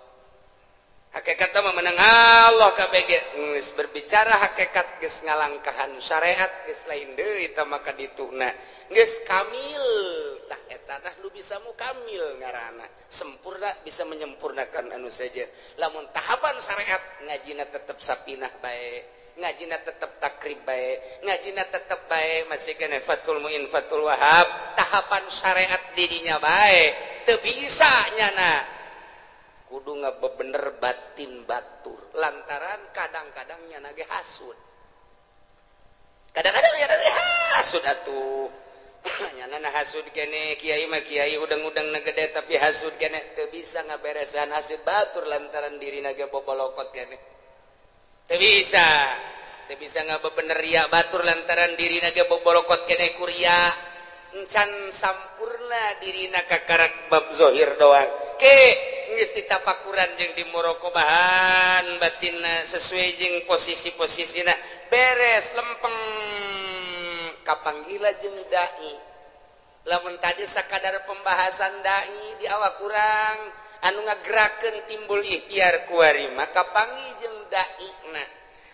hakikatna memenang Allah kabeh ge geus berbicara hakikat geus ngalangkahan syariat geus lain deui eta maka dituna geus kamil tah eta tah nu bisa mukamil ngaranna sempurna bisa menyempurnakan anu saja lamun tahapan syariat ngajina tetep sapinah bae ngajina tetep takrib bae ngajina tetep bae masih kene Fathul Muin Fathul Wahab tahapan syariat dirinya bae teu bisa nyana kudu ngabebener batin batur lantaran kadang-kadang nyana ge hasud kadang-kadang nyana ge hasud atuh nyana hasud kene kiai mah kiai udang-udang na gede tapi hasud kene teu bisa ngaberesan hasud batur lantaran dirina ge bobolokot kene teu bisa ngabebener ria batur lantaran dirina ge bobolokot kene kuria encan sampurna dirina kakarak bab zohir doang ke geus ditapakuran jeung di muraqabahan batinna sesuai jeung posisi-posisina beres lempeng kapanggila jeung dai lamun tadi sakadar pembahasan dai di awak kurang anu ngagerakeun timbul ikhtiar kuari maka panggih jeung daina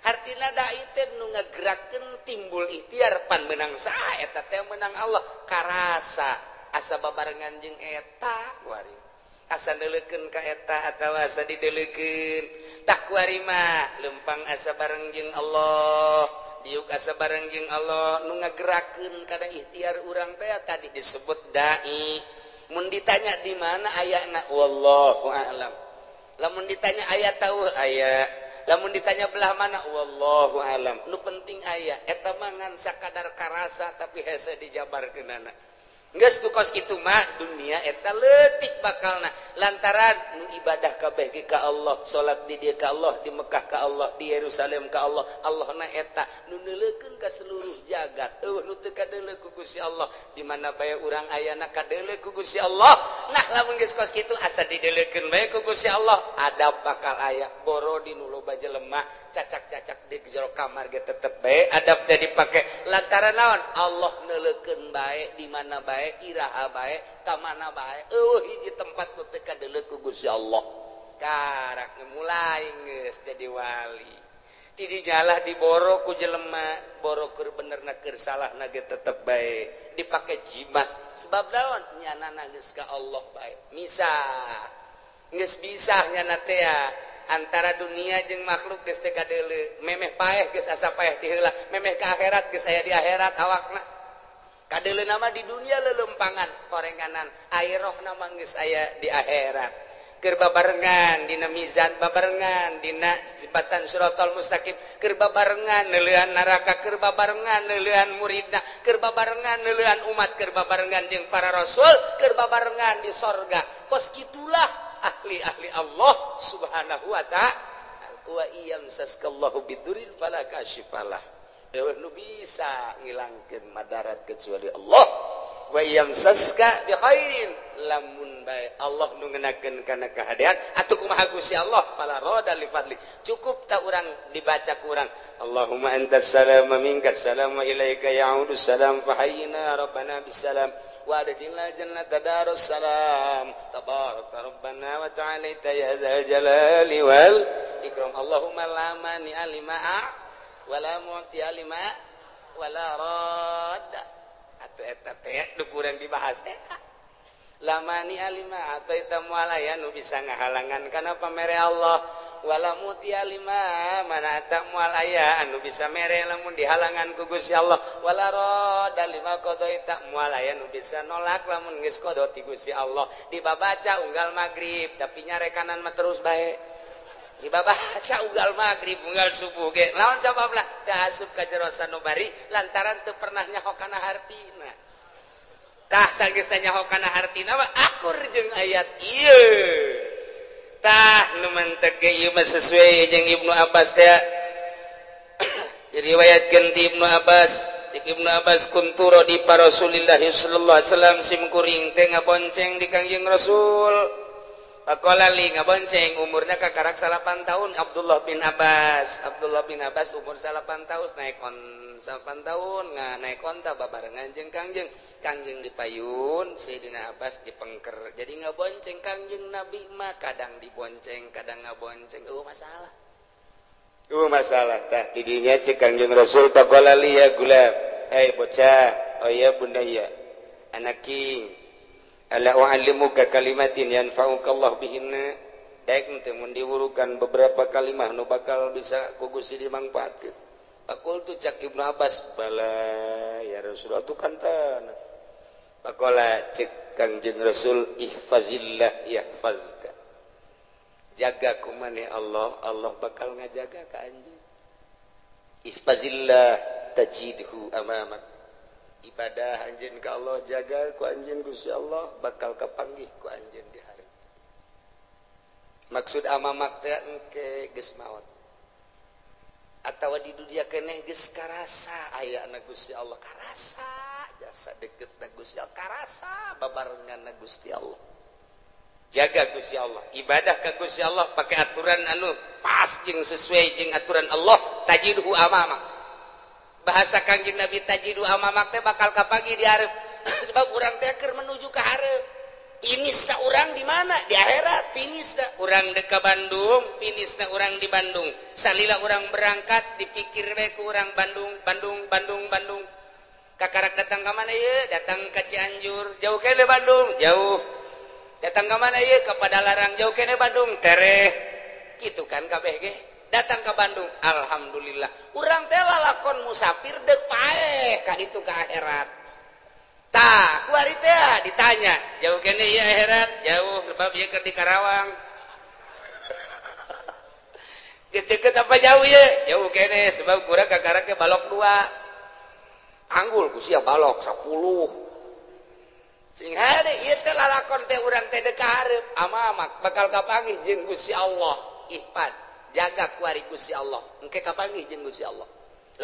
hartina dai teh nu ngagerakeun timbul ikhtiar pan meunang saha eta teh meunang Allah karasa asa babarengan jeung eta kuari asa neuleukeun ka eta atawa asa dideulekeun tah kuari mah lempang asa bareng jeung Allah diuk asa bareng jeung Allah nu ngagerakeun kana ikhtiar urang teh tadi disebut dai. Mun ditanya di mana ayana wallahu a'lam. Lamun ditanya aya tahu aya. Lamun ditanya belah mana wallahu a'lam. Nu penting aya eta mah ngan sakadar karasa tapi hese dijabarkeunana. Geus tu kos kitu mah dunia eta leutik bakalna lantaran nu ibadah kabeh ge ka Allah, salat di dieu ka Allah, di Mekah ka Allah, di Yerusalem ka Allah. Allahna eta nu neuleukeun ka seluruh jagat. Eueuh nu teu kadeuleu ku Gusti Allah, di mana bae urang ayana kadeuleu ku Gusti Allah. Nah lamun geus kos kitu asa dideuleukeun bae ku Gusti Allah, adab bakal aya. Boro di nu loba jelema cacak-cacak di jero kamar ge tetep bae adab teh dipake lantaran naon? Allah neuleukeun bae di mana bae iraha bae ka mana bae eueuh hiji tempat nu teu kadeuleu ku Gusti Allah. Karak mulai geus jadi wali. Ti dijalah diboro ku jelema, boro keur benerna keur salahna ge tetep bae dipake jimat. Sebab naon? Nyanana geus ka Allah bae. Misah. Geus bisa nyana teh. Antara dunia jeung makhluk geus teu kadeuleu, memeh paeh geus asa paeh ti heula, memeh ka akhirat geus aya di akhirat awakna. Kadeuleu nama di dunia lelempangan korenganan, akhirahna mah geus aya di akhirat. Keur babarengan dina mizan, babarengan dina jembatan siratal mustaqim, keur babarengan neuleuan neraka, keur babarengan neuleuan muridna, keur babarengan neuleuan umat, keur babarengan jeung para rasul, keur babarengan di sorga. Kos kitulah ahli-ahli Allah subhanahu wa ta'ala. Wa iyamsaskallahu bidurin fala kashifalah. Eueuh nu bisa ngilangkeun madarat kecuali Allah. Wa yamsaska bi khairin, lamun bae Allah nu ngenakeun kana kahadean atuh kumaha Gusti Allah fala rada li fadli. Cukup ta urang dibaca ku urang Allahumma antas salam wa minkas salam wa ilaika ya'udu salam fahayyina rabbana bisalam wa adkhilna jannata darus salam tabaraka rabbana wa ta'alaita ya dzal jalali wal ikram. Allahumma la mani lima wa la mu'ti lima wa la radda. Atau eta teh nu kurang dibahas teh lamani alima atau eta moal aya nu bisa ngahalangan kana pamere Allah, wala muti alima mana eta moal aya anu bisa mere lamun dihalangan ku Gusti Allah, wala rada lima qadaita moal aya nu bisa nolak lamun geus qada ti Gusti Allah. Dibabaca unggal magrib tapi nyarekanan mah terus bae, dibabaca unggal magrib unggal subuh ge lawan sababna teu asup ka jero sanubari lantaran teu pernah nyaho kana hartina. Tah sageus nyaho kana hartina mah akur jeung ayat ieu. Tah nu mantek ge ieu mah sesuai jeung Ibnu Abbas teh. Diriwayatkeun ti Ibnu Abbas, cek Ibnu Abbas kuntu radi pa Rasulillah sallallahu alaihi wasallam, sim kuring teh ngabonceng di Kangjeng Rasul. Pakola li ngabonceng umurna kakarak 8 tahun Abdullah bin Abbas. Abdullah bin Abbas umur 8 tahun naik on 8 tahun nga naik onta babarengan jeung Kangjeng. Kangjeng dipayun, Sayyidina Abbas dipengker. Jadi ngabonceng Kangjeng Nabi mah kadang dibonceng, kadang ngabonceng. Eueuh masalah. Eueuh masalah tah tidinya cek Kangjeng Rasul pakola li ya gulam. Hei bocah, oh ya bundaya. Anaking ala u'allimuka kalimatin yanfa'uka Allah bihinna. Daek teh mun diwurukan beberapa kalimah nu bakal bisa ku Gusti dimangfaatkeun. Faqultu cak Ibnu Abbas, bala ya Rasulullah tu kantan. Faqala cek Kangjeng Rasul ihfazillah yahfazka. Jaga ku maneh Allah, Allah bakal ngajaga ka anjeun. Ihfazillah tajidhu amamak. Ibadah anjeun ka Allah jaga ku anjeun Gusti Allah bakal kapanggih ku anjeun di hari. Maksud amamak teh engke geus maot. Atawa di dunia keneh geus karasa ayana Gusti Allah, karasa jasa deketna Gusti Allah, karasa babarenganna Gusti Allah. Jaga Gusti Allah, ibadah ka Gusti Allah pakai aturan anu pas jeung sesuai jeung aturan Allah, tajidhu amamak. Bahasa Kangjeng Nabi tajidu amamak teh bakal kapanggih di hareup. Sebab urang teh keur menuju ka hareup. Finisna urang di mana? Di akhirat finisna. Urang deuk ka Bandung, finisna urang di Bandung. Salila urang berangkat dipikir we ku urang Bandung, Bandung, Bandung, Bandung. Kakarak datang ka mana ieu? Datang ka Cianjur, jauh keneh Bandung, jauh. Datang ka mana ieu? Ka Padalarang, jauh keneh Bandung, tereh. Kitu kan kabeh ge. Datang ke Bandung, alhamdulillah. Urang teh lalakon musafir deuk paeh ka ditu ka akhirat. Tah, kuari teh ditanya, jauh keneh ieu akhirat? Jauh, sebab ieu keur di Karawang. Geus deukeut apa jauh ieu? Jauh keneh sebab kurang ka Karawang ge balok 2. Anggul ku sia balok 10. Sing hade ieu teh lalakon teh urang teh deuk ka hareup, amamak bakal kapanggih jeung Gusti Allah. Ihfad. Jaga kuari Gusti Allah, engke kapanggih jeung Gusti Allah.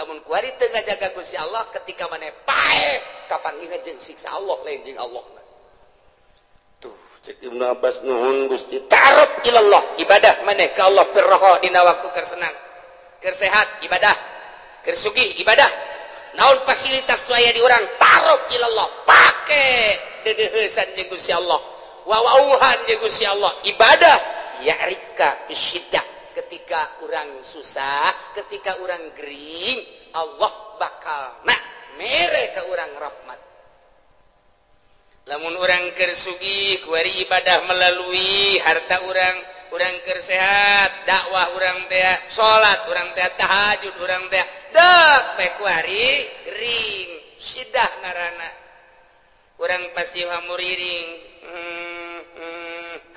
Lamun kuari teu ngajaga Gusti Allah ketika maneh paeh kapanggihna jeung siksa Allah lain jeung Allah. Tuh cek Ibnu Abbas nuhun Gusti ta'aruf ilallah, ibadah maneh ka Allah firroho dina waktu keur senang, keur sehat ibadah, keur sugih ibadah. Naon fasilitas aya di urang ta'aruf ilallah, pake deudeuheusan jeung Gusti Allah, wawauhan jeung Gusti Allah, ibadah ya'rifka bisyiddah. Ketika orang susah, ketika orang gering, Allah bakal nak mere ke orang rahmat. Lamun orang keur sugih kuari ibadah melalui harta orang, Urang keur sehat dakwah urang teh, salat urang teh, tahajud urang teh, dek teh kuari gering sidah ngaranna. Urang pasti hamuriring.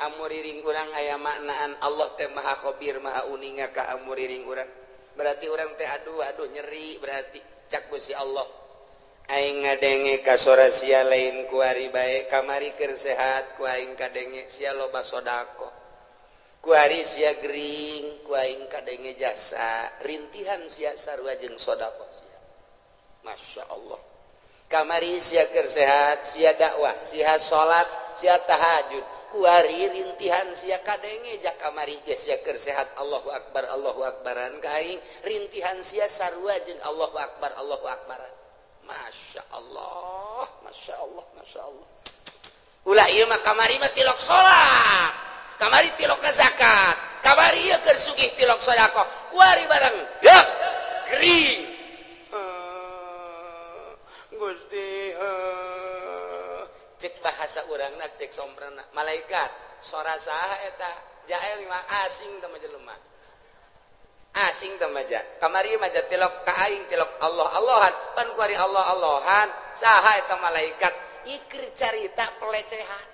Hamuriring urang aya maknaan Allah teh maha khabir maha uninga ka hamuriring urang. Berarti urang teh aduh aduh nyeri berarti cak Gusti Allah. Aing ngadenge ka sora sia lain kuari bae, kamari keur sehat ku aing kadenge sia loba sedekah. Kuari sia gering ku aing kadenge jasa rintihan sia sarua jeung sedekah sia. Masya Allah. Kamari sia keur sehat sia dakwah sia salat sia tahajud kuari rintihan sia kadenge jak kamari ge sia keur sehat Allahu akbar Allahu akbaran ka aing rintihan sia sarua jeung Allahu akbar Allahu akbaran. Masya Allah, Masya Allah, Masya Allah. Ulah ieu mah kamari mah tilok salat, kamari tilok zakat, kamari ieu keur sugih tilok sedekah, kuari barang dek gering. Gusti, cek bahasa urangna cek somprana malaikat sora saha eta jael mah asing teh mah jelema. Asing teh mah kamari mah tilok ka aing tilok Allah Allahan pan kuari Allah Allahan saha eta malaikat ikir carita pelecehan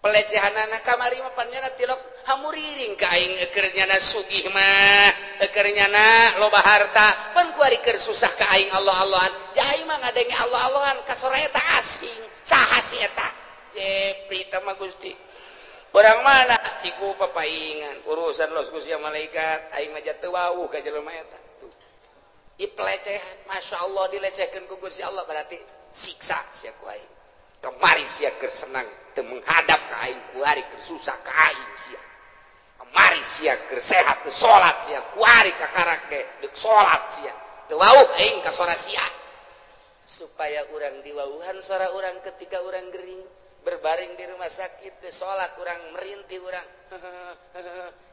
pelecehanana kamari mah pan nyana tilok hamuriring ka aing eukeur nyana sugih mah eukeur nyana loba harta pan kuari keur susah ka aing Allah Allahan jaai mah ngadenge Allah Allahan ka sora eta asing saha si eta jepri teh mah Gusti. Orang mana ciku papaingan urusan los Gusti malaikat aing mah teu wawuh ka jelema eta tuh. I pelecehan Masya Allah dilecehkeun ku Gusti Allah berarti siksa sia ku aing. Kamari sia keur senang teu menghadap ka aing kuari keur susah ka aing sia. Kamari sia keur sehat teu salat sia kuari kakarak ge deuk salat sia. Teu wawuh aing ka sora sia. Supaya urang diwawuhan sora urang ketika urang gering berbaring di rumah sakit teu salat urang merintih urang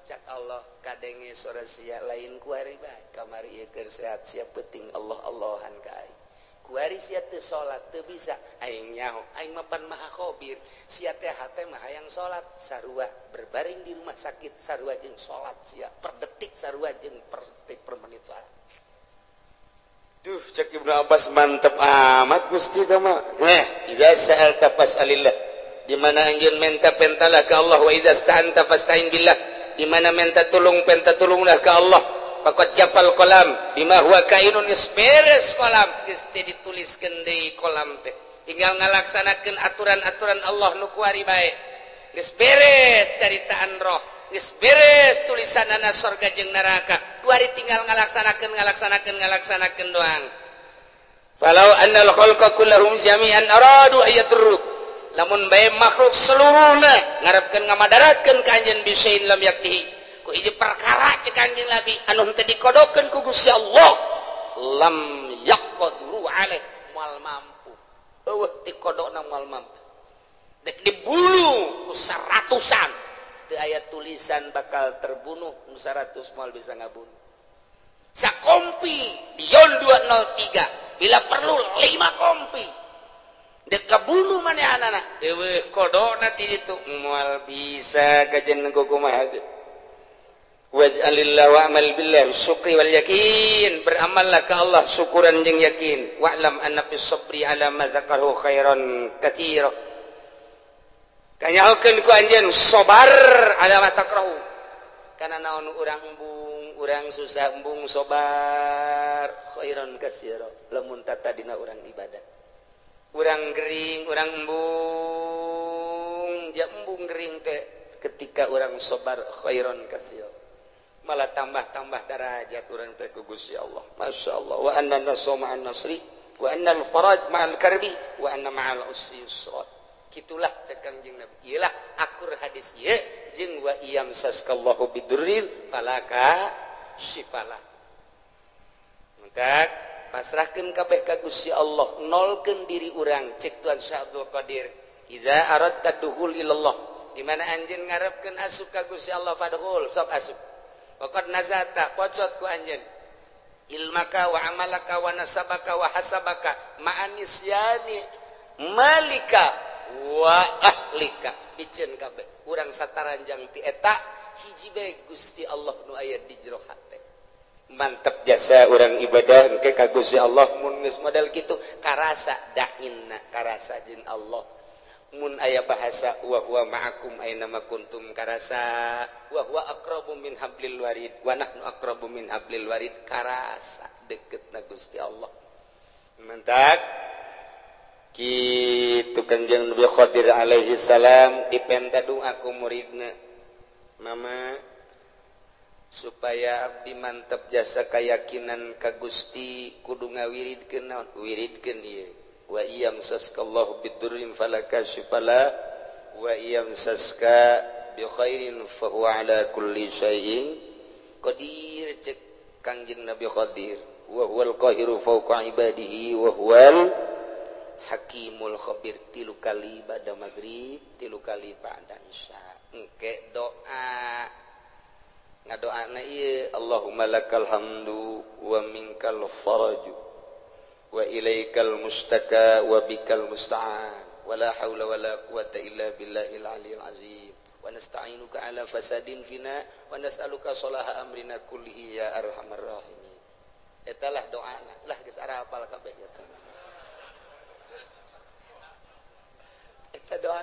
cak Allah kadenge sora sia lain kuari bae kamari ieu keur sehat sia peuting Allah Allahan ka aing kuari sia teu salat teu bisa aing nyaho aing mah pan maha khabir sia teh hate mah hayang salat sarua berbaring di rumah sakit sarua jeung salat sia per detik sarua jeung per detik per menit salat. Duh cek Ibnu Abbas mantep amat Gusti teh mah. Idza sa'alta fas'alillah. Di mana anjeun menta pentalah ka Allah wa idza sta'anta fasta'in billah. Di mana menta tulung penta tulunglah ka Allah. Faqad jafal qalam bima huwa kainun geus beres qalam geus teu dituliskeun deui qalam teh. Tinggal ngalaksanakeun aturan-aturan Allah nu kuari bae. Geus beres caritaan roh. Geus beres tulisanana sorga jeung neraka. Kuari tinggal ngalaksanakeun ngalaksanakeun ngalaksanakeun doang. Falau annal khalqa kullahum jami'an aradu ayatruk. Lamun bae makhluk seluruhna ngarepkeun ngamadaratkeun ka anjeun bisain lam yaktihi. Ku hiji perkara cek anjeun Nabi anu henteu dikodokeun ku Gusti Allah lam yaqdiru alaih moal mampu. Eueuh dikodokna moal mampu. Dek dibulu ku seratusan teu aya tulisan bakal terbunuh 100 moal bisa ngabunuh. Sakompi Dion 203 bila perlu 5 kompi dek kabunuh manehanana eueuh kodokna ti ditu moal bisa kajen kumaha ge. Waj'alillah wa'mal billah syukri wal yakin, beramallah ka Allah syukuran jeung yakin. Wa'lam anna fis sabri ala ma dzakarahu khairan katsira. Kanyahokeun ku anjeun sabar ala ma takrahu. Kana naon urang embung, urang susah embung sabar khairan katsira. Lamun tatadina urang ibadah. Urang gering, urang embung, ja embung gering teh ketika urang sabar khairan katsira. Malah tambah-tambah darajat urang teh ku Gusti Allah. Masya Allah. Wa anna nasra ma'an nasri wa anna al-faraj ma'al karbi wa anna ma'al usri yusra. Kitulah cek Kangjeng Nabi. Iyalah akur hadis ieu jeung wa iyam saskallahu bidurrin falaka syifala. Maka pasrahkeun kabeh ka Gusti Allah, nolkeun diri urang cek Tuan Syekh Abdul Qadir. Idza aradta dukhul ilallah, di mana anjeun ngarepkeun asup ka Gusti Allah fadkhul, sok asup. Waqad nazata pocot ku anjeun ilmaka wa amalaka wa nasabaka wa hasabaka ma'anisyani malika wa lika piceun kabeh urang sataranjang ti eta hiji bae Gusti Allah nu aya di jero hate. Mantep jasa urang ibadah engke ka Gusti Allah mun geus model kitu karasa dainna karasa jeung Allah. Mun aya bahasa wa huwa ma'akum aina ma kuntum karasa wa huwa aqrabu min hablil warid wa nahnu aqrabu min hablil warid karasa deketna Gusti Allah. Mantak kitu Kanjeng Nabi Khadir alaihi salam dipenta doa ku muridna, mama supaya abdi mantep jasa keyakinan ka Gusti kudu ngawiridkeun naon wiridkeun ieu wa iyam saskallahu bidurrin falakashifala wa iyam saska bi khairin fa huwa ala kulli syai'in qadir. Cek Kangjeng Nabi Khadir wa huwal qahiru fawqa ibadihi wa huwal hakimul khabir. Tilu kali ba'da maghrib, tilu kali ba'da isya. Engke doa ngadoana ieu Allahumma lakal hamdu wa minkal faraju wa ilaikal mustaka wa bikal musta'an wa la haula wa la quwata illa billahil aliyil azim wa nasta'inuka ala fasadin fina wa nas'aluka salaha amrina kullihi ya arhamar rahimin. Eta lah doana lah geus arapal kabeh eta. Eta doa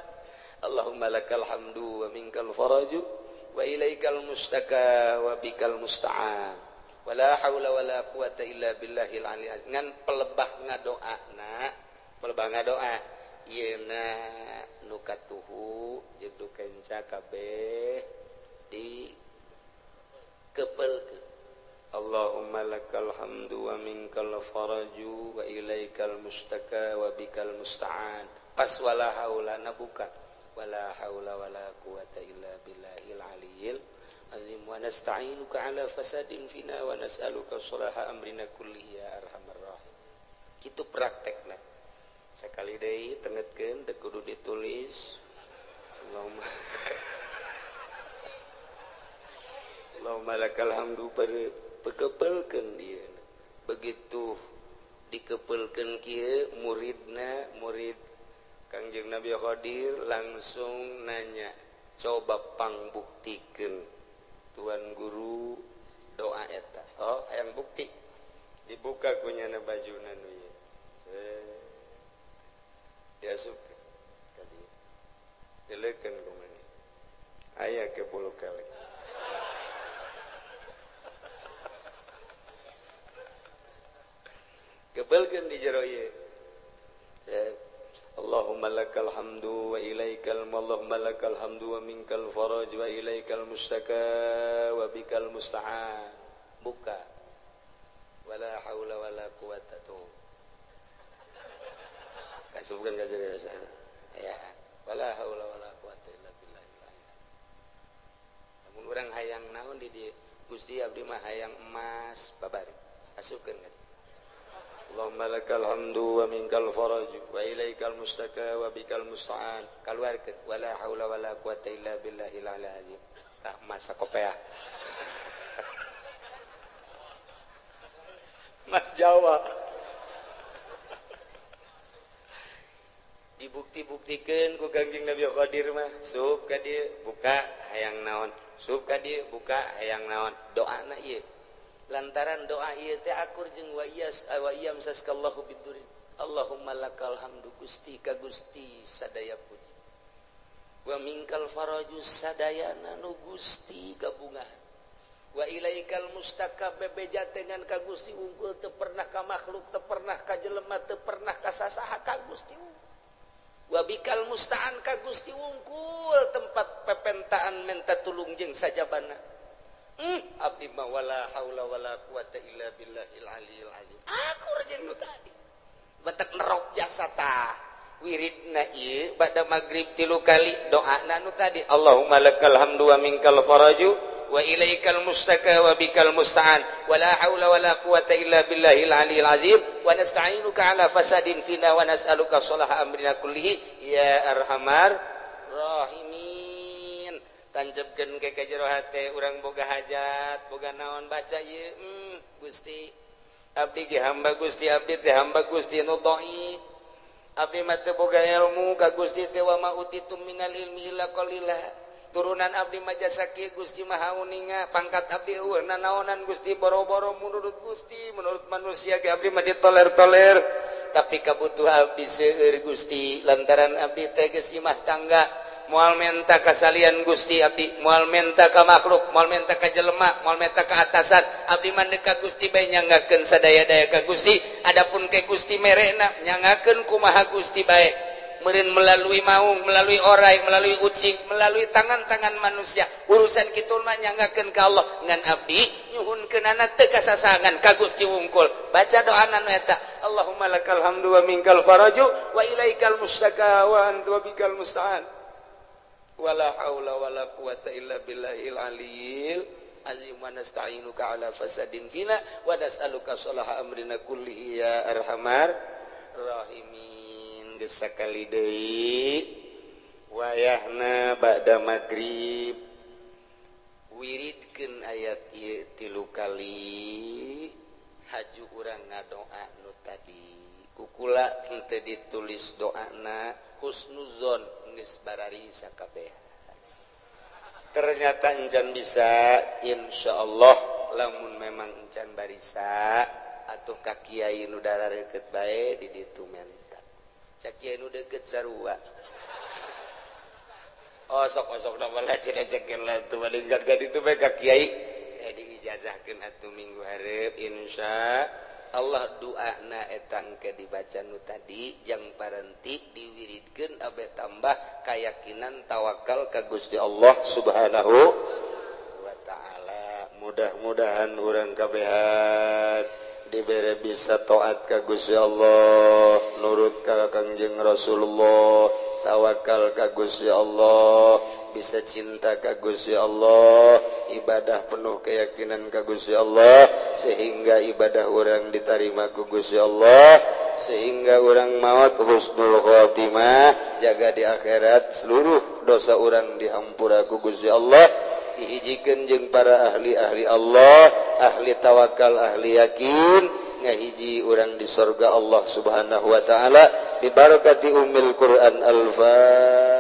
Allahumma lakal hamdu wa minkal faraju wa ilaikal mustaka wa bikal musta'an wa la haula wa la quwata illa billahil aliyil azim. Ngan pelebah ngadoana, pelebah ngadoa ieuna nu katuhu jeung nu kenca kabeh di kepelkeun. Allahumma lakal hamdu wa minkal faraju wa ilaikal mustaka wa bikal musta'an. Pas wala haula na buka wala haula wala quwata illa billahil aliyil azim wa nasta'inuka ala fasadin fina wa nas'aluka salaha amrina kullihi ya arhamar rahimin. Kitu praktekna. Sakali deui tengetkeun teu kudu ditulis. Allahumma Allahumma lakal hamdu pekepelkeun ieu. Begitu dikepelkeun kieu muridna, murid Kangjeng Nabi Khadir langsung nanya, coba pangbuktikeun tuan guru doa eta. Oh, hayang bukti. Dibuka kunyana bajuna nu ieu. Diasupkeun ka dieu. Dileukeun ku maneh. Aya ke bulu kelek. Kebelkeun di jero ieu. Allahumma lakal hamdu wa ilaikal Allahumma lakal hamdu wa minkal faraj wa ilaikal mustaka wa bikal musta'an. Buka. Wala haula wala quwata tuh. Kasubkeun ka jero ya. Wala haula wala quwata illa billah. Lamun urang hayang naon di dieu? Gusti abdi mah hayang emas babari. Asupkeun ka dieu. Allahumma lakal hamdu wa minkal faraj wa ilaikal mustaka wa bikal musta'an. Kaluarkeun wala haula wala quwata illa billahil aliyil azim. Tah masa kopea. Mas Jawa. Dibukti-buktikeun ku Kangjeng Nabi Khadir mah, sup ka dieu buka hayang naon, sup ka dieu buka hayang naon. Doana ieu. Lantaran doa ieu teh akur jeung wa iyas wa iyam saskallahu bidurin. Allahumma lakal hamdu Gusti ka Gusti sadaya puji. Wa minkal faraju sadayana nu Gusti gabungan. Wa ilaikal mustaka bebeja dengan ka Gusti unggul teu pernah ka makhluk, teu pernah ka jelema, teu pernah ka sasaha ka Gusti unggul. Wa bikal musta'an ka Gusti unggul tempat pepentaan menta tulung jeung sajabana. Abdi mah wala haula wala quwata illa billahil aliyil azim. Aku jeung nu tadi. Batek nerok jasa tah. Wiridna ieu ba'da magrib tilu kali doana nu tadi. Allahumma lakal hamdu wa minkal faraju wa ilaikal mustaka wa bikal musta'an wala haula wala quwata illa billahil aliyil azim wa nasta'inuka ala fasadin fina wa nas'aluka salaha amrina kullihi ya arhamar rahimin. Tanjepkeun ke jero hate urang boga hajat boga naon baca ieu. Gusti abdi ge hamba Gusti, abdi teh hamba Gusti nu dhaif. Abdi mah teu boga ilmu ka Gusti teh wa ma utitum minal ilmi illa qalila. Turunan abdi mah jasa kieu Gusti Maha Uninga, pangkat abdi eueuh nanaonan Gusti, boro-boro menurut Gusti, menurut manusia ge abdi mah ditoler-toler. Tapi kabutuh abdi seueur Gusti, lantaran abdi teh geus imah tangga, moal menta kasalian Gusti abdi, moal menta ka makhluk, moal menta ka jelema, moal menta ka atasan, abdi mah ka Gusti bae nyanggakeun sadaya-daya ka Gusti. Adapun ke Gusti merena nyanggakeun kumaha Gusti bae. Meureun melalui maung, melalui orai, melalui ucing, melalui tangan-tangan manusia. Urusan kitu mah nyanggakeun ka Allah. Ngan abdi nyuhunkeunana teu kasasangan ka Gusti wungkul. Baca doana nu eta, Allahumma lakal hamdu wa minkal faraju wa ilaikal mustaka wa anta wa bikal musta'an. Wala haula wala quwata illa billahil aliyil azim wa nasta'inuka ala fasadin fina wa nas'aluka salaha amrina kullihi ya arhamar rahimin. Geus sakali deui wayahna ba'da magrib wiridkeun ayat ieu 3 kali haju urang ngadoa nu tadi kukula teu ditulis doana husnuzon geus barari sakabeh. Ternyata encan bisa, insyaallah lamun memang encan barisa atuh ka kiai nu darareukeut bae di ditu menta. Cak kiai nu deukeut sarua. Osok-osok da malah cenah lah tuh malingkat ka ditu bae ka kiai diijazahkeun atuh minggu hareup insya Allah doana eta engke dibaca nu tadi jang parenti diwiridkeun abe tambah keyakinan tawakal ka Gusti Allah Subhanahu wa taala. Mudah-mudahan urang kabehan dibere bisa taat ka Gusti Allah, nurut ka Kangjeng Rasulullah, tawakal ka Gusti Allah, bisa cinta ka Gusti Allah, ibadah penuh keyakinan ka Gusti Allah, sehingga ibadah orang diterima ku Gusti Allah, sehingga orang maut husnul khotimah, jaga di akhirat seluruh dosa orang dihampura ku Gusti Allah, dihijikeun jeung para ahli-ahli Allah, ahli tawakal, ahli yakin, ngahiji orang di surga Allah Subhanahu wa taala, bibarakati ummil Quran. Al-Fatihah.